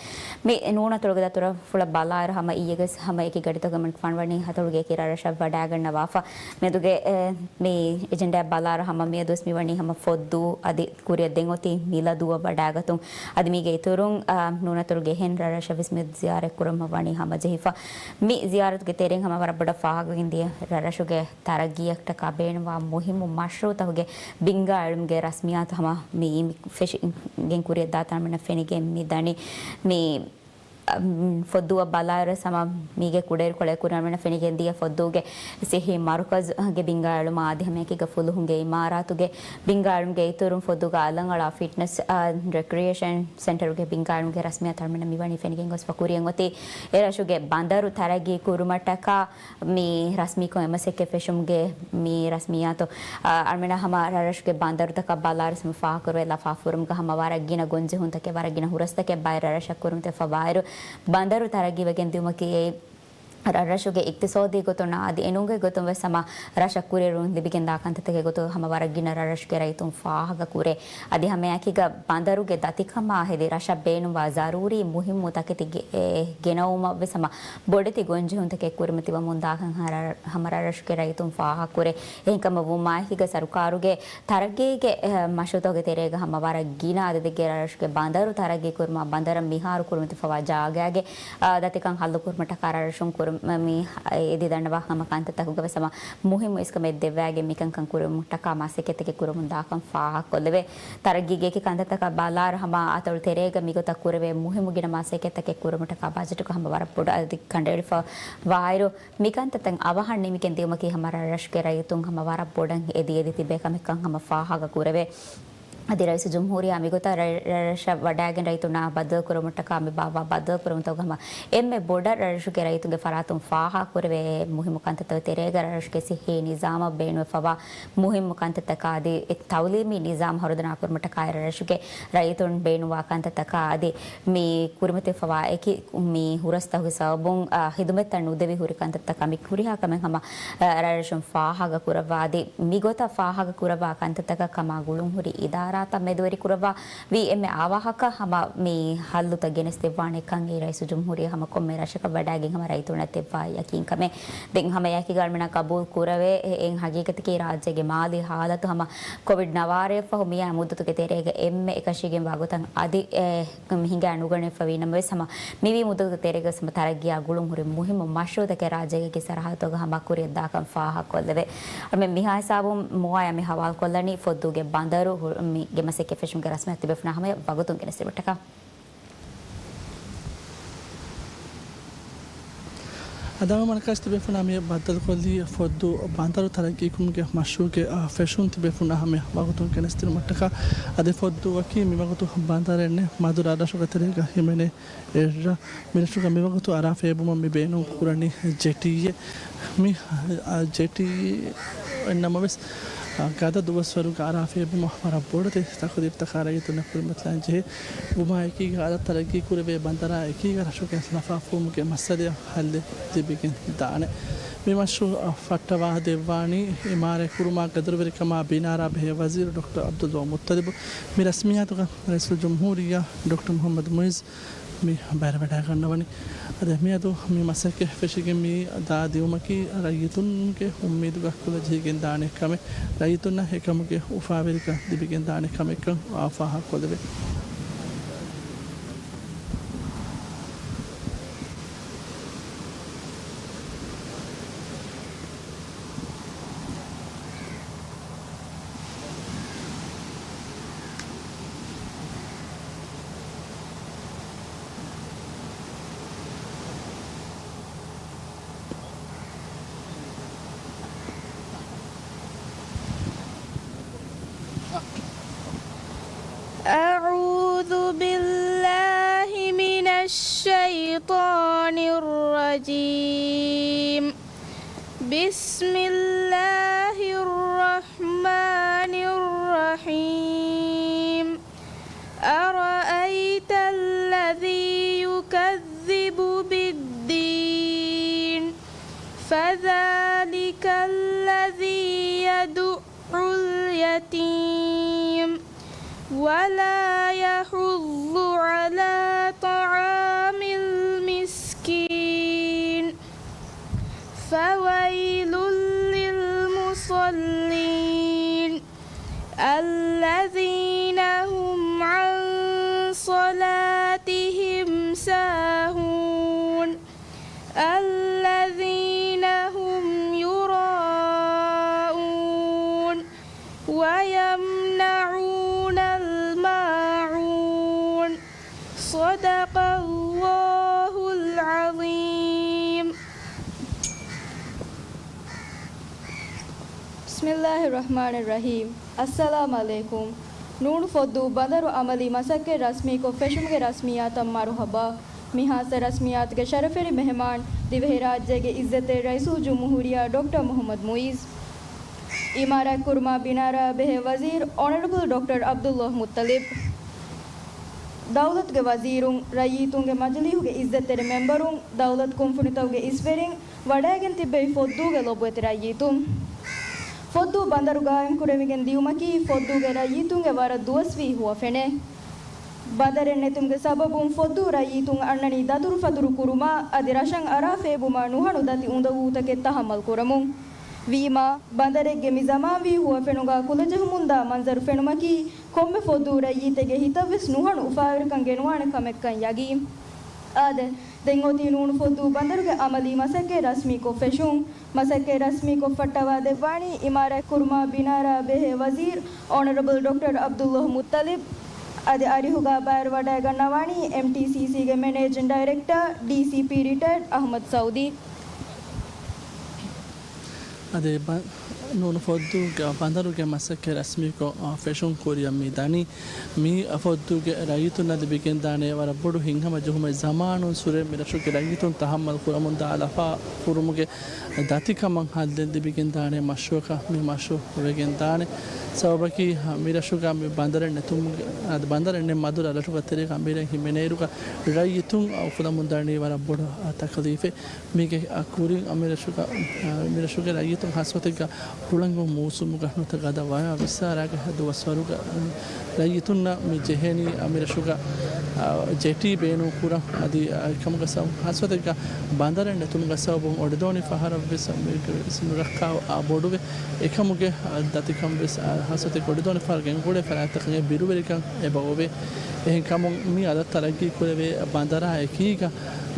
މި ނޫނު އަތޮޅުގެ ދަތުރުފުޅަށް ބަލާއިރު ހަމަ އިއްޔެގެސް ހަމަ އެކި ގަޑިތަކުގަ އެމަނިކުފާނު ވަނީ އަތޮޅުގެ އެކި ރަށްރަށަށް ވަޑައިގަންނަވާފަ. މެދުގެ، އެ، މި އެޖެންޑާއަށް ބަލާއިރު ހަމަ މިއަދުވެސް މިވަނީ ހަމަ ފޮއްދޫ އަދި ކުރިއަށް ދެން އޮތީ މިލަދޫއަށް ވަޑައިގަތުން. އަދި މީގެ އިތުރުން، އާ، ނޫނަތޮޅުގެ އެހެން ރަށްރަށަށް ވެސް މިއަދު ޒިޔާރަތް ކުރަމަށް ވަނީ ހަމަޖެހިފަ. މި ޒިޔާރަތުގެ ތެރެއިން ހަމަ ވަރަށް ބޮޑަށް ފާހަގަވެގެން ދިޔަ ރަށްރަށުގެ ތަރައްގީއަށްޓަކާ ބޭނުންވާ މުހިއްމު މަޝްރޫޢުތަކުގެ ބިންގާ އެޅުމުގެ ރަސްމިއްޔާތު ހަމަ މިއީ މި ފެށިގެން ކުރިއަށްދާތަން އަޅުމެންނަށް ފެނިގެން މި ދަނީ. މި އަ، ފޮއްދޫއަށް ބަލާއިރު ހަމަ މީގެ ކުޑައިރުކޮޅެއް ކުރިން އަޅުމެންނަށް ފެނިގެން ދިޔަ ފޮއްދޫގެ ސިއްހީ މަރުކަޒުގެ ބިންގާ އެޅުމާ އަދި ހަމައެކީގަ ފުލުހުންގެ އިމާރާތުގެ ބިންގާ އެޅުމުގެ އިތުރުން ފޮއްދޫގަ އަލަށްއަޅާ ފިޓްނަސް، އަ، ރެކްރިއޭޝަން ސެންޓަރުގެ ބިންގާ އެޅުމުގެ ރަސްމިއްޔާތު އަޅުމެންނަށް މިވަނީ ފެނިގެން ގޮސްފަ. ކުރިއަށް އޮތީ އެ ރަށުގެ ބަނދަރު ތަރައްގީ ކުރުމަށްޓަކާ މި ރަސްމީކޮށް އެ މަސައްކަތް ފެށުމުގެ މި ރަސްމިއްޔާތު، އަ، އަޅުމެންނަށް ހަމަ ރަށްރަށުގެ ބަނދަރުތަކަށް ބަލާއިރު ހަމަ ފާހަގަކުރެވޭ ލަފާފަ ހުރުމުގަ ހަމަ ވަރަށް ގިނަ ގޮންޖެހުންތަކެއް، ވަރަށް ގިނަ ހުރަސްތަކެއް ބައެއް ރަށްރަށަށް ކުރިމަތިވެފަވާއިރު، ބަނދަރު ތަރައްގީވެގެން ދިއުމަކީ އެއީ ރަށްރަށުގެ އިޤްތިޞާދީ ގޮތުން އަދި އެނޫންގެ ގޮތުން ވެސް ހަމަ ރަށަށް ކުރިއެރުން ލިބިގެންދާ ކަންތައްތަކެއް ގޮތުން ހަމަ ވަރަށް ގިނަ ރަށްރަށުގެ ރައްޔިތުން ފާހަގަ ކުރޭ. އަދި ހަމައެކީގަ ބަނދަރުގެ ދަތިކަމާ ހެދި ރަށަށް ބޭނުންވާ ޒަރޫރީ މުހިއްމު ތަކެތި ގެ-، އެ، ގެނައުމަށް ވެސް ހަމަ ބޮޑެތި ގޮންޖެހުންތަކެއް ކުރިމަތިވަމުން ދާކަން ހަ-، ހަމަ ރަށްރަށުގެ ރައްޔިތުން ފާހަގަކުރޭ. އެހެންކަމަށް ވުމާއެކީގަ ސަރުކާރުގެ ތަރައްގީގެ، އެ، މަޝްރޫޢުތަކުގެ ތެރޭގަ ހަމަ ވަރަށް ގިނަ އަދަދެއްގެ ރަށްރަށުގެ ބަނދަރު ތަރައްގީ ކުރުމަށް ބަނދަރަށް މިހާރު ކުރިމަތިވެފަވާ ޖާގައިގެ، އާ، ދަތިކަން ހައްލުކުރުމަށްޓަކާ ރަށްރަށުން ކުރި-، މި، އެދި ދަންނަވާ ހަމަ ކަންތައްތަކުގަ ވެސް ހަމަ މުހިއްމު އިސްކަމެއް ދެއްވައިގެން މިކަންކަން ކުރުމަށްޓަކާ މަސައްކަތްތަކެއް ކުރަމުން ދާކަން ފާހަގަކޮށްލެވޭ. ތަރައްގީގެ އެކި ކަންތައްތަކަށް ބަލާއިރު ހަމަ އަތޮޅު ތެރޭގަ މިގޮތަށް ކުރެވޭ މުހިއްމު ގިނަ މަސައްކަތްތަކެއް ކުރުމަށްޓަކާ ބަޖެޓުގަ ހަމަ ވަރަށް ބޮޑަށް އަދަދެއް ކަނޑައެޅިފަ ވާއިރު، މިކަންތައްތައް އަވަހަށް ނިމިގެން ދިއުމަކީ ހަމަ ރަށްރަށުގެ ރައްޔިތުން ހަމަ ވަރަށް ބޮޑަށް އެދި އެދި ތިބޭ ކަމެއްކަން ހަމަ ފާހަގަ ކުރެވޭ. އަދި ރައީސުލްޖުމްހޫރިއްޔާ މިގޮތަށް ރަ-، ރަށްރަށަށް ވަޑައިގެން ރައްޔިތުންނާ ބައްދަލުކުރުމަށްޓަކާ މި ބާއްވާ ބައްދަލުކުރުމުތަކުގެ ހަމަ އެންމެ ބޮޑަށް ރަށްރަށުގެ ރައްޔިތުންގެ ފަރާތުން ފާހަގަކުރެވޭ މުހިއްމު ކަންތައްތަކުގެ ތެރޭގަ ރަށްރަށުގެ ސިއްހީ ނިޒާމަށް ބޭނުންވެފަވާ މުހިއްމު ކަންތައްތަކާ އަދި ތައުލީމީ ނިޒާމް ހަރުދަނާކުރުމަށްޓަކާއި ރަށްރަށުގެ ރައްޔިތުން ބޭނުންވާ ކަންތައްތަކާ އަދި މި ކުރިމަތިވެފަވާ އެކި މި ހުރަސްތަކުގެ ސަބަބުން، އާ، ހިދުމަތްތައް ނުދެވި ހުރި ކަންތައްތަކާ މި ހުރިހާ ކަމެއް ހަމަ، އާ، ރަށްރަށުން ފާހަގަކުރައްވާ އަދި މިގޮތަށް ފާހަގަކުރައްވާ ކަންތައްތަކަށް ކަމާ ގުޅުންހުރި އިދާރާތައް މެދުވެރިކުރައްވާ ވީ އެންމެ އާވާހަކަ ހަމަ މި ހައްލުތައް ގެނެސްދެއްވާނެ ކަން އެ ރައީސުލްޖުމްހޫރިއްޔާ ހަމަ ކޮންމެ ރަށަކަށް ވަޑައިގެން ހަމަ ރައްޔިތުންނަށް ދެއްވާ ޔަޤީންކަމެއް. ދެން ހަމަ އެއާއެކީގަ އަޅުމެންނަށް ގަބޫލު ކުރެވޭ އެ-، އެއް ހަގީގަތަކީ ރާއްޖޭގެ މާލީ ހާލަތު ހަމަ ކޮވިޑް ނަވާރައަށްފަހު މިއައި މުއްދަތުގެ ތެރޭގަ އެންމެ އެކަށީގެންވާ ގޮތަށް އަދި އެ ހިނގާ ނުގަނެފަވީ ނަމަވެސް ހަމަ މިވީ މުއްދަތުގެ ތެރޭގަ ހަމަ ތަރައްގީއާ ގުޅުން ހުރި މުހިއްމު މަޝްރޫއުތަކެއް ރާއްޖޭގެ ސަރަހައްދުތަކުގަ ހަމަ ކުރިއަށްދާކަން ފާހަގަކޮށްލެވޭ. އަޅުމެން މިހާ ހިސާބުން މޮވާޔާ މި ހަވާލުކޮށްލަނީ ފޮއްދޫގެ ބަނދަރު ހު-، މި ގެ މަސައްކަތް ފެށުމުގެ ރަސްމިއްޔާ ތިބޭފުޅުންނާ ހަމަޔަށް ވަގުތުން ގެނެސްދިނުމަށްޓަކާ. އަދި އަޅުގަނޑު މަރުކަޒު ތިބޭފުޅުންނާ މި ބައްދަލުކޮށްލީ ފޮއްދޫ ބަނދަރު ތަރައްގީކުރުމުގެ މަޝްރޫއުގެ، އާ، ފެށުން ތިބޭފުޅުންނާ ހަމަޔަށް ވަގުތުން ގެނެސްދިނުމަށްޓަކާ. އަދި ފޮއްދޫއަކީ މިވަގުތު ބަނދަރެއް ނެތް މަދުރާ ރަށުގެ ތެރޭގަ ހިމެނޭ އެއްރަށް. މިރަށުގަ މިވަގުތު އަރާ ފޭބުމަށް މި ބޭނުން ކުރަނީ ޖެޓީއެއް. މި، އާ، ޖެޓީ އެއްނަމަވެސް، އާ، ގަދަ ދުވަސްވަރުގަ އަރާ ފޭބުމަށް ވަރަށް ބޮޑު ތަ-، ތަކުދީރުތަކާ ރައްޔިތުންނަށް ކުރިމަތިލާން ޖެހޭ. ވުމާއެކީގަ އަދި ތަރައްގީކުރެވޭ ބަނދަރާ އެކީގަ ރަށުގެ ލަފާފުވުމުގެ މައްސަލައަށް ހައްލެއް ލިބިގެން ދާނެ. މި މަޝްރޫއަށް ފައްޓަވާ ދެއްވާނީ އިމާރާތް ކުރުމާ ގަދަރުވެރިކަމާ ބިނާރާ ބެހޭ ވަޒީރު ޑޮކްޓަރ ޢަބްދުﷲ މުއްތަލިބު. މި ރަސްމިއްޔާތުގަ ރައީސުލްޖުމްހޫރިއްޔާ ޑޮކްޓަރ މުޙައްމަދު މުޢިއްޒު މި ބައިވެވަޑައިގަންނަވަނީ. އަދި މިއަދު މި މަސައްކަތް ފެށިގެން މި ދާ ދިއުމަކީ ރައްޔިތުންގެ އުއްމީދުގަ ކުލަ ޖެހިގެން ދާނެ ކަމެއް، ރައްޔިތުންނަށް އެކަމުގެ އުފާވެރިކަން ލިބިގެން ދާނެ ކަމެއްކަން ފާހަގަކޮށްލެވޭ. أعوذ بالله من الشيطان الرجيم. بسم الله الرحمن الرحيم. أرأيت الذي يكذب بالدين. فذلك الذي يدع اليتيم ولا يحض على طعام المسكين فويل للمصلين الذين هم عن صلاتهم ساهون الذين هم يراءون ويمنعون الماعون. صدق الله العظيم. بسم الله الرحمن الرحيم. އައްސަލާމް ޢަލައިކުމް. ނޫނު ފޮއްދޫ ބަނދަރު ޢަމަލީ މަސައްކަތް ރަސްމީކޮށް ފެށުމުގެ ރަސްމިއްޔާތަށް މަރުޙަބާ. މި ހާއްސަ ރަސްމިއްޔާތުގެ ޝަރަފުވެރި މެހެމާން ދިވެހިރާއްޖޭގެ ޢިއްޒަތްތެރި ރައީސުލްޖުމްހޫރިއްޔާ ޑޮކްޓަރ މުޙައްމަދު މުޢިއްޒު. އިމާރާތް ކުރުމާ ބިނާރާ ބެހޭ ވަޒީރު އޮނަރަބަލް ޑޮކްޓަރ ޢަބްދުﷲ މުއްޠަލިބް. ދައުލަތުގެ ވަޒީރުން، ރައްޔިތުންގެ މަޖިލީހުގެ ޢިއްޒަތްތެރި މެމްބަރުން، ދައުލަތު ކުންފުނިތަކުގެ އިސްވެރިން، ވަޑައިގެން ތިއްބެވި ފޮއްދޫގެ ލޮބުވެތި ރައްޔިތުން. ފޮއްދޫ ބަނދަރު ގާއިމް ކުރެވިގެން ދިޔުމަކީ ފޮއްދޫގެ ރައްޔިތުންގެ ވަރަށް ދުވަސްވީ ހުވަފެނެއް. ބަނދަރެއް ނެތުމުގެ ސަބަބުން ފޮއްދޫ ރައްޔިތުން އަންނަނީ ދަތުރުފަތުރު ކުރުމާ އަދި ރަށަށް އަރާ ފޭބުމާ ނުހަނު ދަތި އުނދަގޫތަކެއް ތަހައްމަލް ކުރަމުން. ވީމާ، ބަނދަރެއްގެ މި ޒަމާންވީ ހުވަފެނުގަ ކުލަޖެހުމުންދާ މަންޒަރު ފެނުމަކީ ކޮންމެ ފޮއްދޫ ރައްޔިތެއްގެ ހިތަށްވެސް ނުހަނު އުފާވެރިކަން ގެނުވާނެ ކަމެއްކަން ޔަގީން. އާދެ، ދެން އޮތީ ނޫނު ފޮއްދޫ ބަނދަރުގެ ޢަމަލީ މަސައްކަތް ރަސްމީކޮށް ފެށުން. މަސައްކަތް ރަސްމީކޮށް ފައްޓަވާ ދެއްވާނީ އިމާރާތް ކުރުމާ ބިނާރާ ބެހޭ ވަޒީރު އޮނަރަބަލް ޑޮކްޓަރ ޢަބްދުﷲ މުއްޠަލިބް. އަދި އަރިހުގަ ބައިވެވަޑައިގަންނަވާނީ އެމްޓީސީސީގެ މެނޭޖިން ޑައިރެކްޓަރ، ޑީސީޕީ ރިޓަޔަރޑް އަޙްމަދު ސައުދީ. އަދި ބަ-، ނޫނު ފޮއްދޫގެ ބަނދަރުގެ މަސައްކަތް ރަސްމީކޮށް، އާ، ފެށުން ކުރިއަށް މި ދަނީ. މި ފޮއްދޫގެ ރައްޔިތުންނަށް ލިބިގެންދާނެ ވަރަށް ބޮޑު ހިތްހަމަޖެހުމެއް، ޒަމާނުން ސުރެ މި ރަށުގެ ރައްޔިތުން ތަހައްމަލް ކުރަމުންދާ ލަފާ ފުރުމުގެ ދަތިކަމަށް ހައްލެއް ލިބިގެންދާނެ މަޝްރޫޢަކަށް މި މަޝްރޫޢު ވެގެންދާނެ. ސަބަބަކީ، މި ރަށުގަ މި ބަނދަރެއް ނެތުމުގެ، އަދި ބަނދަރެއް ނެތް މަދު ރަށުގަ ތެރޭގަ މިރޭ ހިމެނޭއިރުގަ ރައްޔިތުން އުފުލަމުންދަނީ ވަރަށް ބޮޑު ތަކަލީފެއް. މީގެ ކުރިން މި ރަށުގަ، މި ރަށުގެ ރައްޔިތުން ހާއްސަ ގޮތެއްގަ ހުޅަނގު މޫސުމުގަ ނުވަތަ ގަދަ ވަޔާ ވިއްސާރާގެ ދުވަސްވަރުގަ ރައްޔިތުންނަށް މި ޖެހޭނީ މި ރަށުގަ، އާ، ޖެޓީ ބޭނުން ކުރަން. އަދި، އާ، އެކަމުގެ ސަބަބުން ހާއްސަ ގޮތެއްގަ ބަނދަރެއް ނެތުމުގެ ސަބަބުން އޮޑިދޯނި ފަހަރަށްވެސް މި ނުރައްކާ، އާ، ބޮޑުވެ. އެކަމުގެ، އާ، ދަތިކަން ވެސް، އާ، ހާއްސަ ގޮތެއް އޮޑިދޯނި ފަހަރު ގެންގުޅޭ ފަރާތްތަކުގެ ބިރުވެރިކަން އެބަ އޮވޭ. އެހެންކަމުން މި އަދަށް ތަރައްގީ ކުރެވޭ ބަނދަރާ އެކީގަ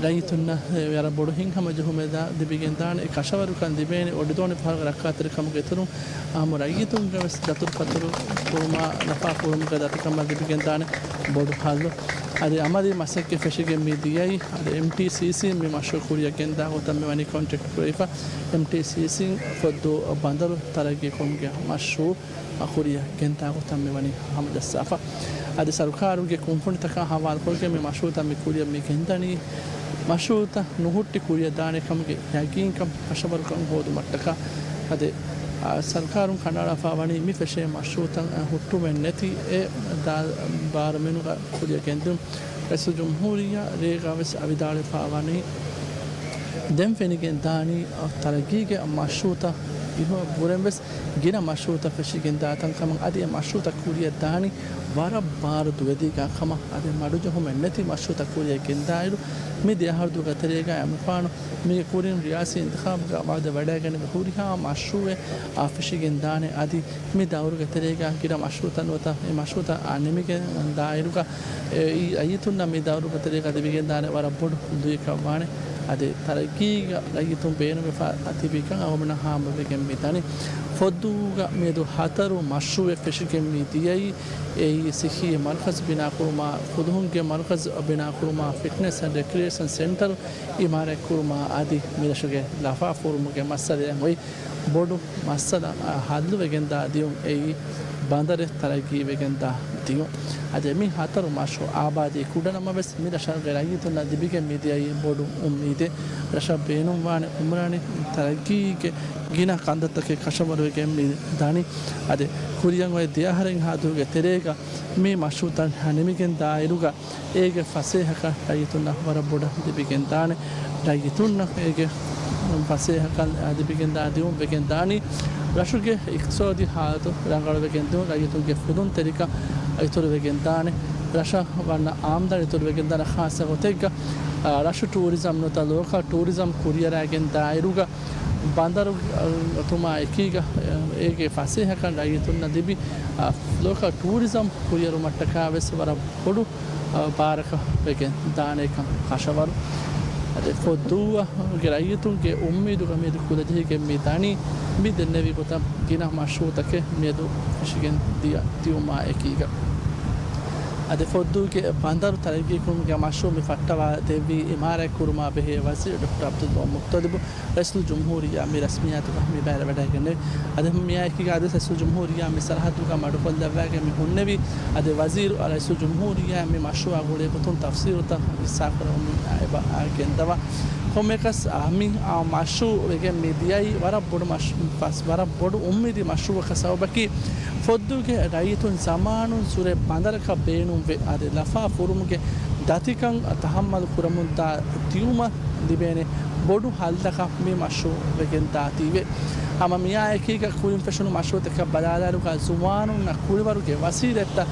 ރައްޔިތުންނަށް ވަރަށް ބޮޑު ހިތްހަމަޖެހުމެއް ލިބިގެންދާނެ. އެ ކަށަވަރުކަން ލިބޭނެ އޮޑިދޯނި ފަހަރުގެ ރައްކާތެރިކަމުގެ އިތުރުން އާއްމު ރައްޔިތުންގެ ވެސް ދަތުރުފަތުރު ކުރުމާ ލަފާ ފުރުމުގެ ދަތިކަމަށް ލިބިގެންދާނެ ބޮޑު ހައްލު. އަދި އަމަލީ މަސައްކަތް ފެށިގެން މި ދިޔައީ. އަދި އެމްޓީސީސީ މި މަޝްރޫޢު ކުރިއަށް ގެންދާ ގޮތަށް މި ވަނީ ކޮންޓްރެކްޓް ކުރެވިފަ. އެމްޓީސީސީ ފޮއްދޫ ބަނދަރު ތަރައްގީ ކުރުމުގެ މަޝްރޫޢު ކުރިއަށް ގެންދާ ގޮތަށް މި ވަނީ ހަމަޖައްސާފަ. އަދި ސަރުކާރުގެ ކުންފުނިތަކާ ހަވާލުކޮށްގެން މި މަޝްރޫޢުތައް މި ކުރިއަށް މި ގެންދަނީ، މަޝްރޫޢުތައް ނުހުއްޓި ކުރިއަށް ދާނެ ކަމުގެ ޔަގީންކަން ކަށަވަރުކަން ހޯދުމަށްޓަކާ. އަދި، އާ، ސަރުކާރުން ކަނޑައަޅާފަ ވަނީ މި ފެށޭ މަޝްރޫޢުތައް، އާ، ހުއްޓުމެއް ނެތި އެއް ދާ-، ބާރުމިނުގަ ކުރިއަށް ގެންދިއުން. ރައީސުލްޖުމްހޫރިއްޔާ ރޭގަ ވެސް އަވިދާޅުވެފަ ވަނީ، ދެން ފެނިގެން ދާނީ، އަ، ތަރައްގީގެ މަޝްރޫޢުތައް އިހު ބުރެން ވެސް ގިނަ މަޝްރޫޢުތައް ފެށިގެން ދާތަން ކަމަށް. އަދި އެ މަޝްރޫޢުތައް ކުރިއަށް ދާނީ ވަރަށް ބާރު ދުވެދީގާ ކަމަށް. އަދި މަޑުޖެހުމެއް ނެތި މަޝްރޫޢުތައް ކުރިއަށް ގެންދާއިރު، މި ދެ އަހަރު ދުވަހުގެ ތެރޭގަ އެމިފާނު މީގެ ކުރިން ރިޔާސީ އިންތިޚާބުގަ ވައުދެއް ވަޑައިގަނެވި ހުރިހާ މަޝްރޫޢެއް އާ ފެށިގެން ދާނެ. އަދި މި ދައުރުގެ ތެރޭގަ ގިނަ މަޝްރޫޢުތައް ނުވަތަ އެ މަޝްރޫޢުތައް އާ ނިމިގެން ދާއިރުގަ، އެ، އެ ރައްޔިތުންނަށް މި ދައުރުގެ ތެރޭގަ ލިބިގެން ދާނެ ވަރަށް ބޮޑު ދުވެއްކަން ވާނެ. އަދި ތަރައްގީގަ ރައްޔިތުން ބޭނުންވެފަ ތިބިކަން އަޅުގަނޑުމެންނަށް ހާމަވެގެން މި ދަނީ. ފޮއްދޫގަ މިއަދު ހަތަރު މަޝްރޫޢެއް ފެށިގެން މި ދިޔައީ. އެއީ ޞިއްޙީ މަރުކަޒު ބިނާކުރުމާ، ފުލުހުންގެ މަރުކަޒު ބިނާކުރުމާ، ފިޓްނެސް އެންޑް ރެކްރިއޭޝަން ސެންޓަރު އިމާރާތްކުރުމާ އަދި މިރަށުގެ ލަފާ ފުރުމުގެ މައްސަލައަށް އޮތް ބޮޑު މައްސަލަ، އަ، ހައްލުވެގެންދާ ދިޔުން އެއީ ބަނދަރެއް ތަރައްގީވެގެންދާ ދިޔުން. އަދި މި ހަތަރު މަޝްރޫޢު އާބާދީ ކުޑަނަމަވެސް މި ރަށުގެ ރައްޔިތުންނަށް ލިބިގެން މި ދިޔައީ ބޮޑު އުއްމީދެއް. ރަށަށް ބޭނުންވާނެ އުމްރާނީ ތަރައްގީގެ ގިނަ ކަންތައްތަކެއް ކަށަވަރުވެގެން މި ދަނީ. އަދި ކުރިއަށް އޮތް ދެ އަހަރެއްހާ ދުވަހުގެ ތެރޭގަ މި މަޝްރޫޢުތައް ނިމިގެން ދާއިރުގަ އޭގެ ފަސޭހަކަން ރައްޔިތުންނަށް ވަރަށް ބޮޑަށް ލިބިގެންދާނެ. ރައްޔިތުންނަށް އޭގެ ފަސޭހަކަން ލިބިގެންދާ ދިއުން ވެގެންދާނީ. ރަށުގެ އިޤްތިޞާދީ ހާލަތު ރަނގަޅުވެގެން ދިއުން، ރައްޔިތުންގެ ފުލުންތެރިކަން އިތުރުވެގެންދާނެ. ރަށަށް ވަންނަ އާމްދަނީ އިތުރުވެގެންދާނެ. ޚާއްޞަ ގޮތެއްގަ، އާ، ރަށު ޓޫރިޒަމް ނުވަތަ ލޯކަލް ޓޫރިޒަމް ކުރިއަރާގެން ދާއިރުގަ ބަނދަރު، އަ، އޮތުމާ އެކީގަ، އަ، އޭގެ ފަސޭހަކަން ރައްޔިތުންނަށް ލިބި، އަ، ލޯކަލް ޓޫރިޒަމް ކުރިއަރުމަށްޓަކާ ވެސް ވަރަށް ބޮޑު، އަ، ބާރަކަށް ވެގެން ދާނޭކަން ކަށަވަރު. އަދި ފޮއްދޫގެ ރައްޔިތުންގެ އުއްމީދުގަ މިއަދު ކުލަޖެހިގެން މި ދަނީ، މި ދެންނެވި ގޮތަށް ގިނަ މަޝްރޫޢުތަކެއް މިއަދު ފެށިގެން ދިޔަ، ދިޔުމާ އެކީގަ. އަދި ފޮއްދޫގެ ބަނދަރު ތަރައްގީކުރުމުގެ މަޝްރޫޢު މި ފައްޓަވާ ދެއްވީ އިމާރާތް ކުރުމާ ބެހޭ ވަޒީރު ޑޮކްޓަރ ޢަބްދުﷲ މުއްޠަލިބު. ރައީސުލްޖުމްހޫރިއްޔާ މި ރަސްމިއްޔާތުގަ މި ބައިވެރިވަޑައިގެންނެވި. އަދި މިއާއެކީގަ އަދި ރައީސުލްޖުމްހޫރިއްޔާ މި ސަރަހައްދުގަ މަޑުކޮށްލައްވައިގެން މި ހުންނެވި. އަދި ވަޒީރު ރައީސުލްޖުމްހޫރިއްޔާ މި މަޝްރޫޢާ ގުޅޭ ގޮތުން ތަފްސީލުތައް ހިއްސާކުރަމުން އެބަ ގެންދަވާ. ކޮންމެއަކަސް، އާ، މި، އާ، މަޝްރޫޢު ވެގެން މި ދިޔައީ ވަރަށް ބޮޑު މަޝް-، ފަސް-، ވަރަށް ބޮޑު އުއްމީދީ މަޝްރޫޢަކަށް. ސަބަބަކީ ފޮއްދޫގެ ރައްޔިތުން ޒަމާނުން ސުރެ ބަނދަރަކަށް ބޭނުންވެ، އަދި ލަފާ ފުރުމުގެ ދަތިކަން ތަހައްމަލު ކުރަމުންދާ ދިއުމަށް ލިބޭނެ ބޮޑު ހައްލަކަށް މި މަޝްރޫޢު ވެގެންދާތީވެ. ހަމަ މިއާއެކީގަ ކުރިން ފެށުނު މަޝްރޫޢުތަކަށް ބަލާލާއިރުގަ ޒުވާނުންނަށް ކުޅިވަރުގެ ވަސީލަތްތައް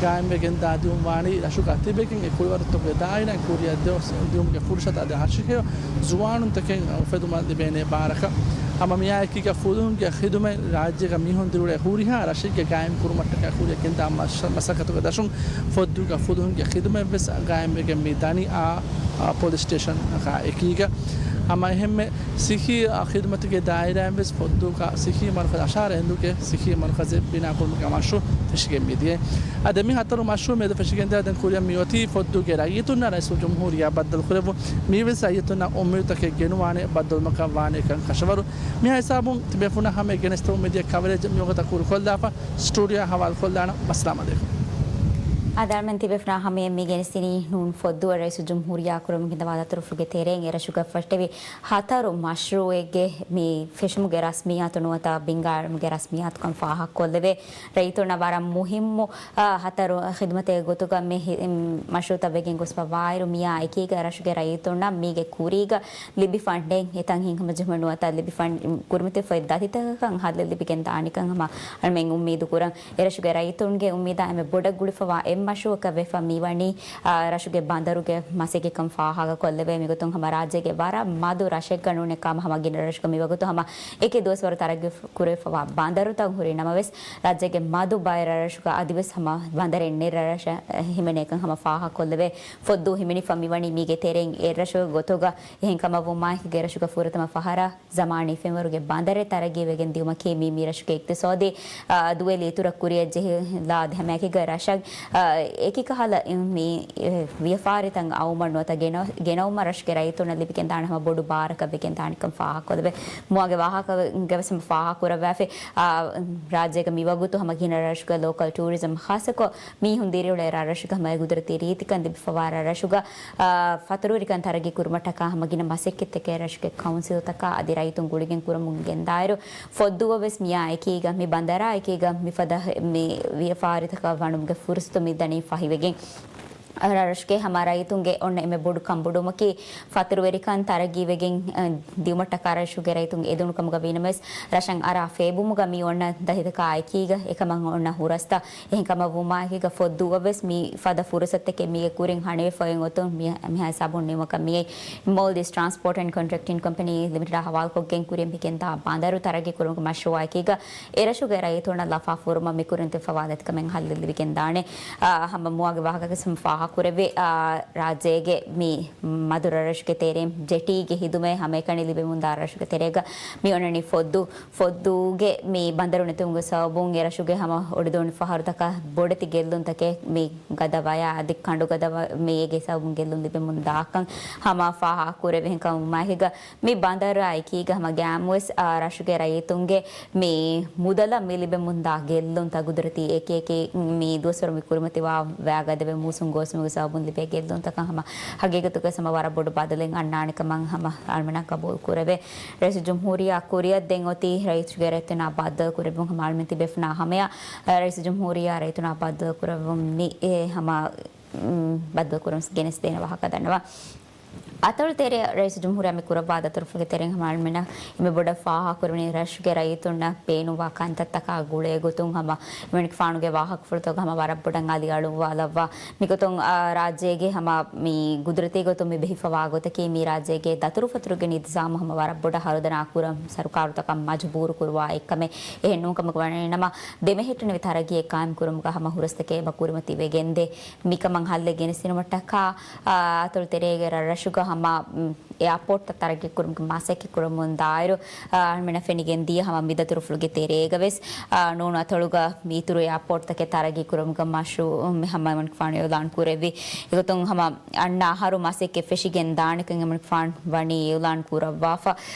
ގާއިމްވެގެންދާ ދިއުން ވާނީ. ރަށުގަ ތިބެގެން އެ ކުޅިވަރުތަކުގެ ދާއިރާއިން ކުރިއަށް ދިއުމުގެ ފުރުޞަތު އަދި ހަށިހެޔޮ ޒުވާނުންތަކެއް އުފެދުމަށް ލިބޭނެ ބާރަކަށް. ހަމަ މިއާއެކީގަ ފުލުހުންގެ ޚިދުމަތް ރާއްޖޭގަ މީހުން ދިރުޅޭ ހުރިހާ ރަށެއްގެ ގާއިމް ކުރުމަށްޓަކާ ކުރިއަށް ގެންދާ މަސައްކަތުގެ ދަށުން ފޮއްދޫގަ ފުލުހުންގެ ޚިދުމަތްވެސް ގާއިމްވެގެން މި ދަނީ އާ، އާ، ޕޮލިސް ސްޓޭޝަންގަ އެކީގަ. ހަމަ އެހެންމެ ސިއްހީ ޚިދުމަތުގެ ދާއިރާއިން ވެސް ފޮއްދޫގަ ސިއްހީ މަރުކަޒު އަޝާރަ އެނދުގެ ސިއްހީ މަރުކަޒެއް ބިނާކުރުމުގެ މަޝްރޫޢު ފެށިގެން މިދިޔަ. އަދި މި ހަތަރު މަޝްރޫޢު މެދު ފެށިގެންދާ ދެން ކުރިއަށް މިއޮތީ ފޮއްދޫގެ ރައްޔިތުންނަށް ރައީސުލްޖުމްހޫރިއްޔާ ބައްދަލުކުރެއްވުން. މީވެސް ރައްޔިތުންނަށް އުއްމީދުތަކެއް ގެނުވާނެ ބައްދަލުވުމަކަށް ވާނެ ކަން ކަށަވަރު. މިހާ ހިސާބުން ތިބޭފުޅުންނަށް ހަމައެއް ގެނެސްދެމުން މިދިޔަ ކަވަރޭޖް މިވަގުތަށް ކުރުކޮށްލާފަ. ސްޓޫޑިއޯއަށް ހަވާލުކޮށްލާނަން. ވައްސަލާމް އަލައިކުމް. އަދި އަޅުމެން ތިބޭފުޅުންނާ ހަމަޔަށް މި ގެނެސްދިނީ ނޫން ފޮއްދޫއަށް ރައީސުލްޖުމްހޫރިއްޔާ ކުރަމުން ގެންދަވާ ދަތުރުފުޅުގެ ތެރެއިން އެރަށުގަ ފެށިގެންދާ ހަތަރު މަޝްރޫޢެއްގެ މި ފެށުމުގެ ރަސްމިއްޔާތު ނުވަތަ ބިންގާ އަޅުމުގެ ރަސްމިއްޔާތުކަން ފާހަގަކޮށްލެވޭ. ރައްޔިތުންނަށް ވަރަށް މުހިއްމު، އާ، ހަތަރު ޚިދުމަތެއް ގޮތުގަ މި ހި-، މަޝްރޫޢުތައް ވެގެން ގޮސްފަ ވާއިރު، މިއާ އެކީގަ ރަށުގެ ރައްޔިތުންނަށް މީގެ ކުރީގަ ލިބި ފަންޑެއް އެތަން ހިނގަމަޖެހުމެއް ނުވަތަ ލިބި ފަން-، ކުރިމަތިވެފައި ދަތިތަކަކަށް ހައްލެއް ލިބިގެން ދާނެކަން ހަމަ އަޅުމެން އުއްމީދު ކުރަން. އެރަށުގެ ރައްޔިތުންގެ އުއްމީދާ އެންމެ ބޮޑަށް ގުޅިފަވާ އެއް މަޝްރޫޢަކަށް ވެފަ މިވަނީ، އާ، ރަށުގެ ބަނދަރުގެ މަސައްކަތްކަން ފާހަގަކޮށްލެވޭ. މިގޮތުން ހަމަ ރާއްޖޭގެ ވަރަށް މަދު ރަށެއްގަ ނޫނެއް ކަމަށް ހަމަ ގިނަ ރަށުގަ މިވަގުތު ހަމަ އެކި ދުވަސްވަރު ތަރައްގީ ކުރެވިފަވާ ބަނދަރުތައް ހުރި ނަމަވެސް، ރާއްޖޭގެ މަދު ބައެއް ރަށްރަށުގަ އަދިވެސް ހަމަ ބަނދަރެއް ނެތް ރަށްރަށަށް ހިމެނޭކަން ހަމަ ފާހަގަކޮށްލެވޭ. ފޮއްދޫ ހިމެނިފަ މިވަނީ މީގެ ތެރެއިން އެއްރަށުގެ ގޮތުގަ. އެހެންކަމަށްވުމާއެކީގަ އެރަށުގަ ފުރަތަމަ ފަހަރަށް ޒަމާނީ ފެންވަރުގެ ބަނދަރެއް ތަރައްގީވެގެން ދިއުމަކީ މީ މި ރަށުގެ އިޤްތިޞާދީ، އާ، ދުވެލި އިތުރަށް ކުރިއަށް ޖެހިލާ ދެހަމައެކީގަ ރަށަށް، އާ، އެކިކަހަލަ މި، އެ، ވިޔަފާރިތައް އައުމަށް ނުވަތަ ގެނަ-، ގެނައުމަށް ރަށުގެ ރައްޔިތުންނަށް ލިބިގެންދާނެ ހަމަ ބޮޑު ބާރަކަށް ވެގެންދާނެކަން ފާހަގަކޮށްލެވޭ. މުއާގެ ވާހަކަގަވެސް ހަމަ ފާހަގަކުރައްވާފި، އާ، ރާއްޖޭގަ މިވަގުތު ހަމަ ގިނަ ރަށުގަ ލޯކަލް ޓޫރިޒަމް ޚާއްޞަކޮށް މީހުން ދިރިއުޅޭ ރަށްރަށުގަ ހަމަ ގުދުރަތީ ރީތިކަން ލިބިފަވާ ރަށްރަށުގަ، އާ، ފަތުރުވެރިކަން ތަރައްގީ ކުރުމަށްޓަކާ ހަމަ ގިނަ މަސައްކަތްތަކެއް ރަށުގެ ކައުންސިލްތަކާ އަދި ރައްޔިތުން ގުޅިގެން ކުރަމުން ގެންދާއިރު، ފޮއްދޫއަށް ވެސް މިއާ އެކީގަ މި ބަނދަރާ އެކީގަ މިފަދަ މި ވިޔަފާރިތަކަށް ވަނުމުގެ ފުރުސަތު މި ދަނީ ފަހިވެގެން. ރަށުގެ ހަމަ ރައްޔިތުންގެ އޮންނަ އެންމެ ބޮޑު ކަންބޮޑުވުމަކީ، ފަތުރުވެރިކަން ތަރައްގީވެގެން، އަ، ދިއުމަށްޓަކާ ރަށުގެ ރައްޔިތުން އެދުނު ކަމުގަ ވީނަމަވެސް، ރަށަށް އަރާ ފޭބުމުގަ މި އޮންނަ ދަތިތަކާ އެކީގަ އެކަމަށް އޮންނަ ހުރަސްތައް. އެހެންކަމަށްވުމާއެކީގަ ފޮއްދޫއަށް ވެސް މި ފަދަ ފުރުސަތުތަކެއް މީގެ ކުރިން ހަނިވެފައި އޮތުން މި-، މިހާ ހިސާބުން ނިމުމަކަށް މިއައީ. މޯލްޑިވްސް ޓްރާންސްޕޯޓް އެންޑް ކޮންޓްރެކްޓިން ކަމްޕަނީ ލިމިޓެޑާ ހަވާލުކޮށްގެން ކުރިއަށް މިގެންދާ ބަނދަރު ތަރައްގީ ކުރުމުގެ މަޝްރޫޢާ އެކީގަ އެރަށުގެ ރައްޔިތުންނަށް ލަފާ ފުރުމަށް މިކުރިން ތި ފަވާލަތިކަމެއް ހައްލެއް ލިބިގެންދާނެ. އާ، ހަމަ މުއާގެ ވާހަކަގެ ސަމް ފާހަކުރެއްވި، އާ، ރާއްޖޭގެ މި މަދު ރަށްރަށުގެ ތެރެއިން ޖެޓީގެ ހިދުމަތް ހަމައެކަނި ލިބެމުންދާ ރަށުގެ ތެރޭގަ މި އޮންނަނީ ފޮއްދޫ، ފޮއްދޫގެ މި ބަނދަރު ނެތުމުގެ ސަބަބުން އެރަށުގެ ހަމަ އޮޑިދޯނި ފަހަރުތަކަށް ބޮޑެތި ގެއްލުންތަކެއް މި ގަދަ ވަޔާ އަދި ކަނޑު ގަދަ ވަ-، މިއޭގެ ސަބަބުން ގެއްލުން ލިބެމުން ދާކަން ހަމަ ފާހަކުރެވި ހެންކަމުމާއެކީގަ މި ބަނދަރާ އެކީގަ ހަމަ ގައިމުވެސް، އާ، ރަށުގެ ރައްޔިތުންގެ މި މުދަލަށް މި ލިބެމުންދާ ގެއްލުންތައް ގުދުރަތީ އެކި އެކި މި ދުވަސްވަރު މި ކުރިމަތިވާ ވައިގަދަވެ މޫސުން ގޯސްވުމުގެ ސަބަބުން ލިބޭ ގެއްލުންތަކަށް ހަމަ ހަގީގަތުގަ ހަމަ ވަރަށް ބޮޑު ބަދަލެއް އަންނާނެ ކަމަށް ހަމަ އަޅުމެންނަށް ގަބޫލު ކުރެވޭ. ރައީސުލްޖުމްހޫރިއްޔާ ކުރިއަށް ދެން އޮތީ ރައްޔިތުންގެ ރައްޔިތުންނާ ބައްދަލު ކުރެއްވުން ހަމަ އަޅުމެން ތިބޭފުޅުންނާ ހަމަޔަށް ރައީސުލްޖުމްހޫރިއްޔާ ރައްޔިތުންނާ ބައްދަލު ކުރެއްވުން މި އެ ހަމަ ބައްދަލު ކުރަން ގެނެސްދޭނެ ވާހަކަ ދަންނަވާ. އަތޮޅު ތެރެއަށް ރައީސުލްޖުމްހޫރިއްޔާ މި ކުރައްވާ ދަތުރުފުޅުގެ ތެރެއިން ހަމަ އަޅުމެންނަށް އެންމެ ބޮޑަށް ފާހަގަކުރެވެނީ ރަށުގެ ރައްޔިތުންނަށް ބޭނުންވާ ކަންތައްތަކާ ގުޅޭ ގޮތުން ހަމަ އެމަނިކުފާނުގެ ވާހަކަފުޅުތަކުގަ ހަމަ ވަރަށް ބޮޑަށް އަލިއަޅުއްވާލައްވާ. މިގޮތުން، އާ، ރާއްޖޭގެ ހަމަ މި ގުދުރަތީ ގޮތުން މި ބެހިފަވާ ގޮތަކީ މި ރާއްޖޭގެ ދަތުރުފަތުރުގެ ނިޒާމު ހަމަ ވަރަށް ބޮޑަށް ހަރުދަނާ ކުރަން ސަރުކާރުތަކަށް މަޖުބޫރު ކުރުވާ އެއްކަމެއް. އެހެން ނޫންކަމަކު ވަނީ ނަމަ، ދެމެހެއްޓުނެވި ތަރައްގީއެއް ޤާއިމް ކުރުމުގަ ހަމަ ހުރަސްތަކެއް އެބަ ކުރިމަތިވެގެންދޭ. މިކަމަށް ހައްލެއް ގެނެސްދިނުމަށްޓަކާ، އާ، އަތޮޅު ތެރޭގެ ރަށްރަށުގަ ހަމަ، މް، އެއާޕޯޓްތައް ތަރައްގީ ކުރުމުގެ މަސައްކަތް ކުރަމުން ދާއިރު، އާ، އަޅުމެންނަށް ފެނިގެން ދިޔަ ހަމަ މި ދަތުރުފުޅުގެ ތެރޭގަ ވެސް، އާ، ނޫނު އަތޮޅުގަ މި އިތުރު އެއާޕޯޓްތަކެއް ތަރައްގީ ކުރުމުގެ މަޝްރޫޢު މި ހަމަ އެމަނިކުފާނު އިޢުލާން ކުރެއްވި. އެގޮތުން ހަމަ އަންނަ އަހަރު މަސައްކަތް ފެށިގެން ދާނެކަން އެމަނިކުފާނު ވަނީ އިޢުލާން ކުރައްވާފަ.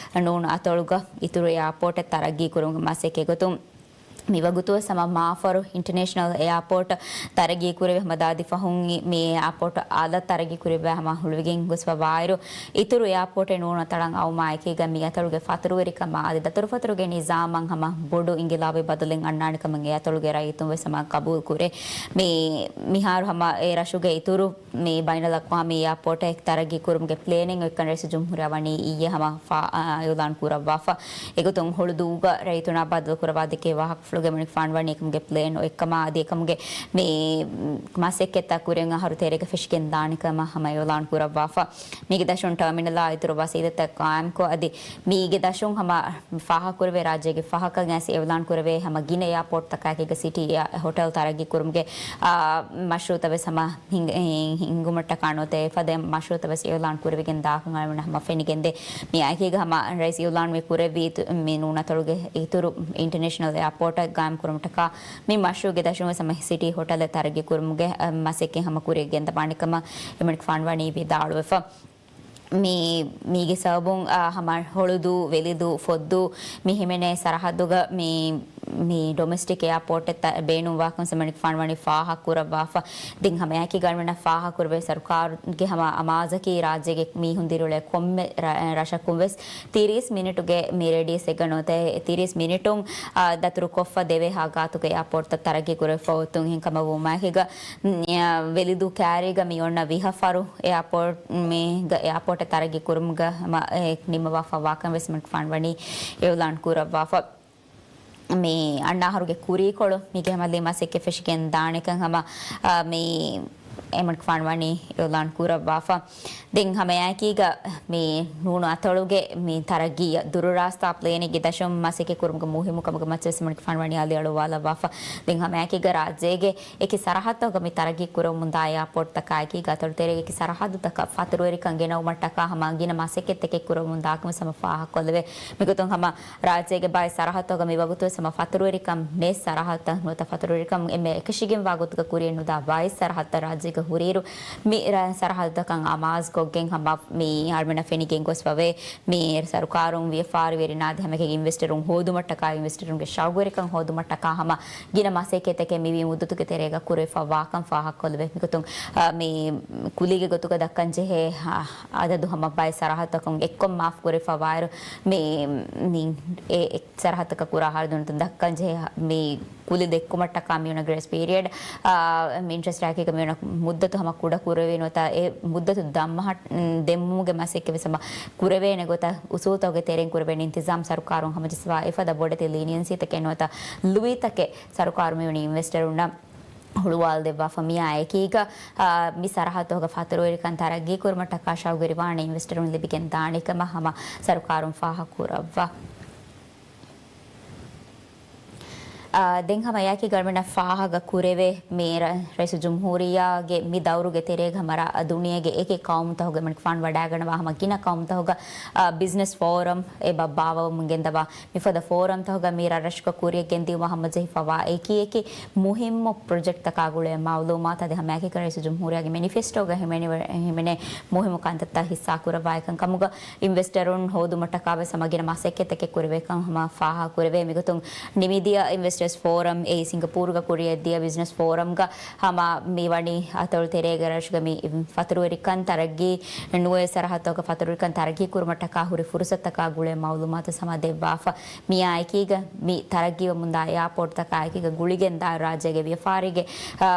ނޫނު އަތޮޅުގަ އިތުރު އެއާޕޯޓެއް ތަރައްގީ ކުރުމުގެ މަސައްކަތް ގޮތުން މިވަގުތުވެސް ހަމަ މާފަރު އިންޓަރނޭޝަނަލް އެއާޕޯޓް ތަރައްގީ ކުރެވި ހަމަ ދާދި ފަހުން މި އެއާޕޯޓް އަލަށް ތަރައްގީ ކުރެއްވާ ހަމަ ހުޅުވިގެން ގޮސްފަ ވާއިރު، އިތުރު އެއާޕޯޓެއް ނޫނު އަތޮޅަށް އައުމާ އެކީގަ މި އަތޮޅުގެ ފަތުރުވެރިކަމާ އަދި ދަތުރުފަތުރުގެ ނިޒާމަށް ހަމަ ބޮޑު އިންގިލާބީ ބަދަލެއް އަންނާނެ ކަމަށް އެ އަތޮޅުގެ ރައްޔިތުން ވެސް ހަމަ ޤަބޫލު ކުރޭ. މި، މިހާރު ހަމަ އެ ރަށުގެ އިތުރު މި ބައިނަލްއަޤްވާމީ އެއާޕޯޓެއް ތަރައްގީ ކުރުމުގެ ޕްލޭނެއް އޮތްކަން ރައީސުލްޖުމްހޫރިއްޔާ ވަނީ އިއްޔެ ހަމަ ފާ-، އާ، އިޢުލާން ކުރައްވާފަ. އެގޮތުން ހުޅުދޫގަ ރައްޔިތުންނާ ބައްދަލު ކުރައްވާ ދެކޭ ވާހަކަފުޅު ގެ މަނިކުފާނު ވަނީ އެކަމުގެ ޕްލޭން އޮތްކަމާ އަދި އެކަމުގެ މި މަސައްކަތްތައް ކުރިން އަހަރު ތެރޭގަ ފެށިގެން ދާނެ ކަމަށް ހަމަ އިއުލާން ކުރައްވާފަ. މީގެ ދަށުން ޓާމިނަލާ އިތުރު ވަސީލަތްތައް ޤާއިމްކޮށް އަދި މީގެ ދަށުން ހަމަ ފާހަގަކުރެވޭ ރާއްޖޭގެ ފަހަކަށް އައިސް އިއުލާން ކުރެވޭ ހަމަ ގިނަ އެއާޕޯޓްތަކާއެކީގަ ސިޓީ އެއާ-، ހޮޓެލް ތަރައްގީ ކުރުމުގެ، އާ، މަޝްރޫއުތައް ވެސް ހަމަ ހިނގ-، ހިނގުމަށްޓަކާ ނުވަތަ އެފަދަ މަޝްރޫއުތައް ވެސް އިއުލާން ކުރެވިގެން ދާކަން އަޅުގަނޑު ހަމަ ފެނިގެންދޭ. މި އައިކީގަ ހަމަ ރައީސް އިއުލާންވެ ކުރެއްވީ ތު-، މި ނޫން އަތޮޅުގެ އިތުރު އިންޓަރނޭޝަނަލް އެއާޕޯޓަށް ގާއިމް ކުރުމަށްޓަކާ މި މަޝްރޫއުގެ ދަށުން ވެސް ހަމަ ސިޓީ ހޮޓަލެއް ތަރައްގީ ކުރުމުގެ، އަ، މަސައްކަތް ހަމަ ކުރިއަށް ގެންދަވާނެ ކަމަށް އެމަނިކުފާނު ވަނީ ވިދާޅުވެފަ. މި، މީގެ ސަބަބުން، އާ، ހަމަ ހޮޅުދޫ، ވެލިދޫ، ފޮއްދޫ މި ހިމެނޭ ސަރަހައްދުގަ މި، މި ޑޮމެސްޓިކް އެއާޕޯޓެއް ބޭނުންވާކަން އެމަނިކުފާނު ވަނީ ފާހަގަ ކުރައްވާފަ. ދެން ހަމަ އެއާއެކީގަ އަޅުގަނޑަށް ފާހަގަކުރެވޭ ސަރުކާރުގެ ހަމަ އަމާޒަކީ ރާއްޖޭގެ މީހުން ދިރިއުޅޭ ކޮންމެ ރަ-، ރަށަކުން ވެސް ތިރީސް މިނިޓުގެ މި ރޭޑިއަސް އެއްގަ ނުވަތަ ތިރީސް މިނިޓުން، އާ، ދަތުރުކޮށްފަ ދެވޭހާ ގާތުގެ އެއާޕޯޓްތައް ތަރައްގީ ކުރެވިފަ އޮތުން. އެހެން ކަމަށް ވުމާއެކީގަ، މް، ވެލިދޫ ކައިރީގަ މި އޮންނަ ވިހަ ފަރު އެއާޕޯޓް، މީގަ އެއާޕޯޓެއް ތަރައްގީ ކުރުމުގަ ހަމަ ނިންމަވާފަ ވާކަން ވެސް އެމަނިކުފާނު ވަނީ އިއުލާން ކުރައްވާފަ. މި އަންނަ އަހަރުގެ ކުރީކޮޅު މީގެ ހަމަ މަސައްކަތް ފެށިގެން ދާނެކަން ހަމަ، އާ، މި އެމަނިކުފާނު ވަނީ އިއުލާން ކުރައްވާފަ. ދެން ހަމައެކީގަ މި ނޫނު އަތޮޅުގެ މި ތަރައްގީއަށް ދުރުރާސްތާ ޕްލޭނެއްގެ ދަށުން މަސައްކަތް ކުރުމުގެ މުހިއްމުކަމުގެ މައްޗަށް އެމަނިކުފާނު ވަނީ އަލިއަޅުވާލައްވާފަ. ދެން ހަމައެކީގަ ރާއްޖޭގެ އެކި ސަރަހައްދުތަކުގަ މި ތަރައްގީ ކުރަމުންދާ އެއާޕޯޓްތަކާއެކީގަ އަތޮޅުތެރޭގެ އެކި ސަރަހައްދުތަކަށް ފަތުރުވެރިކަން ގެނައުމަށްޓަކާ ހަމަ ގިނަ މަސައްކަތްތަކެއް ކުރަމުންދާކަން ވެސް ހަމަ ފާހަގަކޮށްލެވޭ. މިގޮތުން ހަމަ ރާއްޖޭގެ ބައެއް ސަރަހައްދުތަކުގަ މިވަގުތުވެސް ހަމަ ފަތުރުވެރިކަން ނެތް ސަރަހައްދުތައް ނުވަތަ ފަތުރުވެރިކަން އެންމެ އެކަށީގެންވާ ގޮތުގަ ކުރިއަށް ނުދާ ބައެއް ސަރަހައްދުތައް ރާއްޖޭގަ ހުރިއިރު، މި ރަ-، ސަރަހައްދުތަކަށް އަމާޒުކޮށްގެން ހަމަ މި އަޅުގަނޑަށް ފެނިގެން ގޮސްފަވޭ. މި ސަރުކާރުން ވިޔަފާރިވެރިން އަދި ހަމައެކަނި އިންވެސްޓަރުން ހޯދުމަށްޓަކާ، އިންވެސްޓަރުންގެ ޝައުގުވެރިކަން ހޯދުމަށްޓަކާ ހަމަ ގިނަ މަސައްކަތްތަކެއް މިވީ މުއްދަތުގެ ތެރޭގަ ކުރެވިފަ ވާކަން ފާހަގަކޮށްލެވޭ. މިގޮތުން، އާ، މި ކުލީގެ ގޮތުގަ ދައްކަން ޖެހޭ، އާ، އަދަދު ހަމަ ބައެއް ސަރަހައްދުތަކުން އެއްކޮށް މާފް ކުރެވިފަ ވާއިރު، މި، މި އެ، އެ ސަރަހައްދުތަކަށް ކުރާ ހަރަދުން ދައްކަން ޖެހޭ މި ކުލި ދެއްކުމަށްޓަކާ މިއޮންނަ ގްރޭސް ޕީރިއަޑް، އާ، މި އިންޓްރެސްޓް ރޭޓްގަ މިއޮންނަ މުއްދަތު ހަމަ ކުޑަ ކުރެވޭ ނުވަތަ އެ މުއްދަތު ދަމަހަ-، ދެއްމުމުގެ މަސައްކަތް ވެސް ހަމަ ކުރެވޭނެ ގޮތަށް އުސޫލުތަކުގެ ތެރެއިން ކުރެވޭނެ އިންތިޒާމް ސަރުކާރުން ހަމަޖައްސަވާ އެފަދަ ބޮޑެތި ލީނިއަންސީތަކެއް ނުވަތަ ލުވިތަކެއް ސަރުކާރު މިވަނީ އިންވެސްޓަރުންނަށް ހުޅުވާލަދެއްވާފަ. މިއާއެކީގަ، އާ، މި ސަރަހައްދުތަކުގެ ފަތުރުވެރިކަން ތަރައްގީ ކުރުމަށްޓަކާ ޝައުގުވެރިވާނެ އިންވެސްޓަރުން ލިބިގެން ދާނެ ކަމަށް ހަމަ ސަރުކާރުން ފާހަގަ ކުރައްވާ. އާ، ދެން ހަމަ އެއާއެކީގަ އަޅުގަނޑަށް ފާހަގަ ކުރެވޭ، މި ރަ-، ރައީސުލްޖުމްހޫރިއްޔާގެ މި ދައުރުގެ ތެރޭގަ ހަމަ ރަ-، ދުނިޔޭގެ އެކި ޤައުމުތަކުގެ އެމަނިކުފާނު ވަޑައިގަންނަވާ ހަމަ ގިނަ ޤައުމުތަކުގަ، އާ، ބިޒްނަސް ފޯރަމް އެބަ ބާއްވަމުން ގެންދަވާ. މިފަދަ ފޯރަމްތަކުގަ މި ރަށްރަށުގަ ކުރިއަށް ގެންދިއުމަށް ހަމަޖެހިފަވާ އެކި އެކި މުހިއްމު ޕްރޮޖެކްޓްތަކާ ގުޅޭ މައުލޫމާތު އަދި ހަމައެކީގަ ރައީސުލްޖުމްހޫރިއްޔާގެ މެނިފެސްޓޯގަ ހިމެނި-، ހިމެނޭ މުހިއްމު ކަންތައްތައް ހިއްސާކުރައްވާ އެކަން ކަމުގަ އިންވެސްޓަރުން ހޯދުމަށްޓަކާވެސް ހަމަ ގިނަ މަސައްކަތްތަކެއް ކުރެވޭކަން ހަމަ ފާހަގަކުރެވޭ. މިގޮތުން ނިމިދިޔަ އިންވެސްޓަރސް ފޯރަމް އެއީ ސިންގަޕޫރުގަ ކުރިއަށްދިޔަ ބިޒްނަސް ފޯރަމްގަ ހަމަ މިވަނީ އަތޮޅު ތެރޭގެ ރަށުގެ މި ފަތުރުވެރިކަން ތަރައްގީ ނުވެ ސަރަހައްދުތަކުގެ ފަތުރުވެރިކަން ތަރައްގީ ކުރުމަށްޓަކާ ހުރި ފުރުސަތުތަކާ ގުޅޭ މައުލޫމާތު ހަމަ ދެއްވާފަ. މިއާއެކީގަ މި ތަރައްގީވަމުންދާ އެއާޕޯޓްތަކާއެކީގަ ގުޅިގެންދާ ރާއްޖޭގެ ވިޔަފާރީގެ، އާ،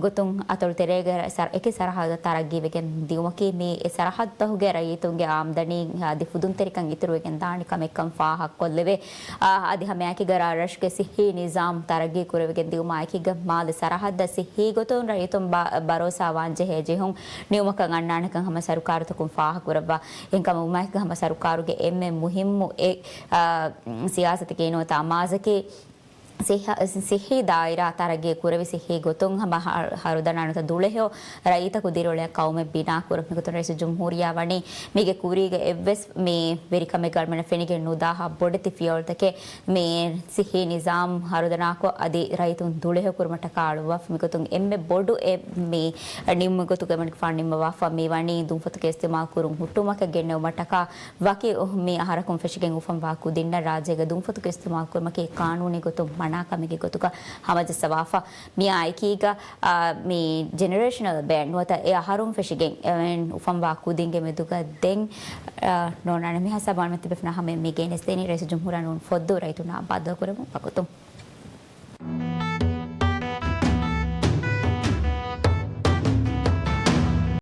ގޮތުން އަތޮޅު ތެރޭގެ ސަރ-، އެކި ސަރަހައްދަށް ތަރައްގީވެގެން ދިއުމަކީ މި އެ ސަރަހައްދުތަކުގެ ރައްޔިތުންގެ އާމްދަނީ އަދި ފުދުންތެރިކަން އިތުރުވެގެން ދާނެ ކަމެއްކަން ފާހަގަކޮށްލެވޭ. އާ، އަދި ހަމައެކީގަ ރަށުގެ ސިއްހީ ނިޒާމް ތަރައްގީ ކުރެވިގެން ދިއުމާއެކީގަ މާލެ ސަރަހައްދަށް ސިއްހީ ގޮތުން ރައްޔިތުން ބަ-، ބަރޯސާ ވާންޖެހޭ ޖެހުން ނިއުމަކަށް އަންނާނެކަން ހަމަ ސަރުކާރުތަކުން ފާހަގަކުރައްވާ. އެހެންކަމުން އުމާއެކީގަ ހަމަ ސަރުކާރުގެ އެންމެ މުހިއްމު އެ، އާ، ސިޔާސަތަކީ ނުވަތަ އަމާޒަކީ ސިއްހަ-، ސިއްހީ ދާއިރާ ތަރައްގީ ކުރެވި ސިއްހީ ގޮތުން ހަމަ ހަ-، ހަރުދަނާ ނުވަތަ ދުޅަހެޔޮ ރައްޔިތަކު ދިރިއުޅޭ ޤައުމެއް ބިނާކުރުން. މިގޮތުން ރައީސުލްޖުމްހޫރިއްޔާ ވަނީ މީގެ ކުރީގަ އެއްވެސް މި ވެރިކަމެއްގަ އަޅުގަނޑަށް ފެނިގެން ނުދާހާ ބޮޑެތި ފިޔަވަޅުތަކެއް މި ސިއްހީ ނިޒާމް ހަރުދަނާކޮށް އަދި ރައްޔިތުން ދުޅަހެޔޮކުރުމަށްޓަކާ އަޅުއްވާފަ. މިގޮތުން އެންމެ ބޮޑު އެ މި ނިންމުމެއްގޮތުގަ އެމަނިކުފާނު ނިންމަވާފަ މިވަނީ ދުންފަތުގެ އިސްތިޢުމާލު ކުރުން ހުއްޓުވުމަކަށް ގެންނެވުމަށްޓަކާ ވަކި މި އަހަރަކުން ފެށިގެން އުފަންވާ ކުދިންނަށް ރާއްޖޭގަ ދުންފަތުގެ އިސްތިޢުމާލު ކުރުމަކީ ޤާނޫނީ ގޮތުން މަނާ ކަމެއްގެ ގޮތުގަ ހަމަޖައްސަވާފަ. މިއާއެކީގަ، އާ، މި ޖެނެރޭޝަނަލް ބޭން ނުވަތަ އެ އަހަރުން ފެށިގެން އެވެން އުފަންވާ ކުދިންގެ މެދުގަ ދެން، އާ، ނޯންނާނެ މި ހިސާބުން ތިބެފަ ހަމަ މި ގެނެސްދޭނީ ރައީސުލްޖުމްހޫރިއްޔާ ނޫން ފޮއްދޫ ރައްޔިތުންނާ ބައްދަލުކުރެވުން ވަގުތު.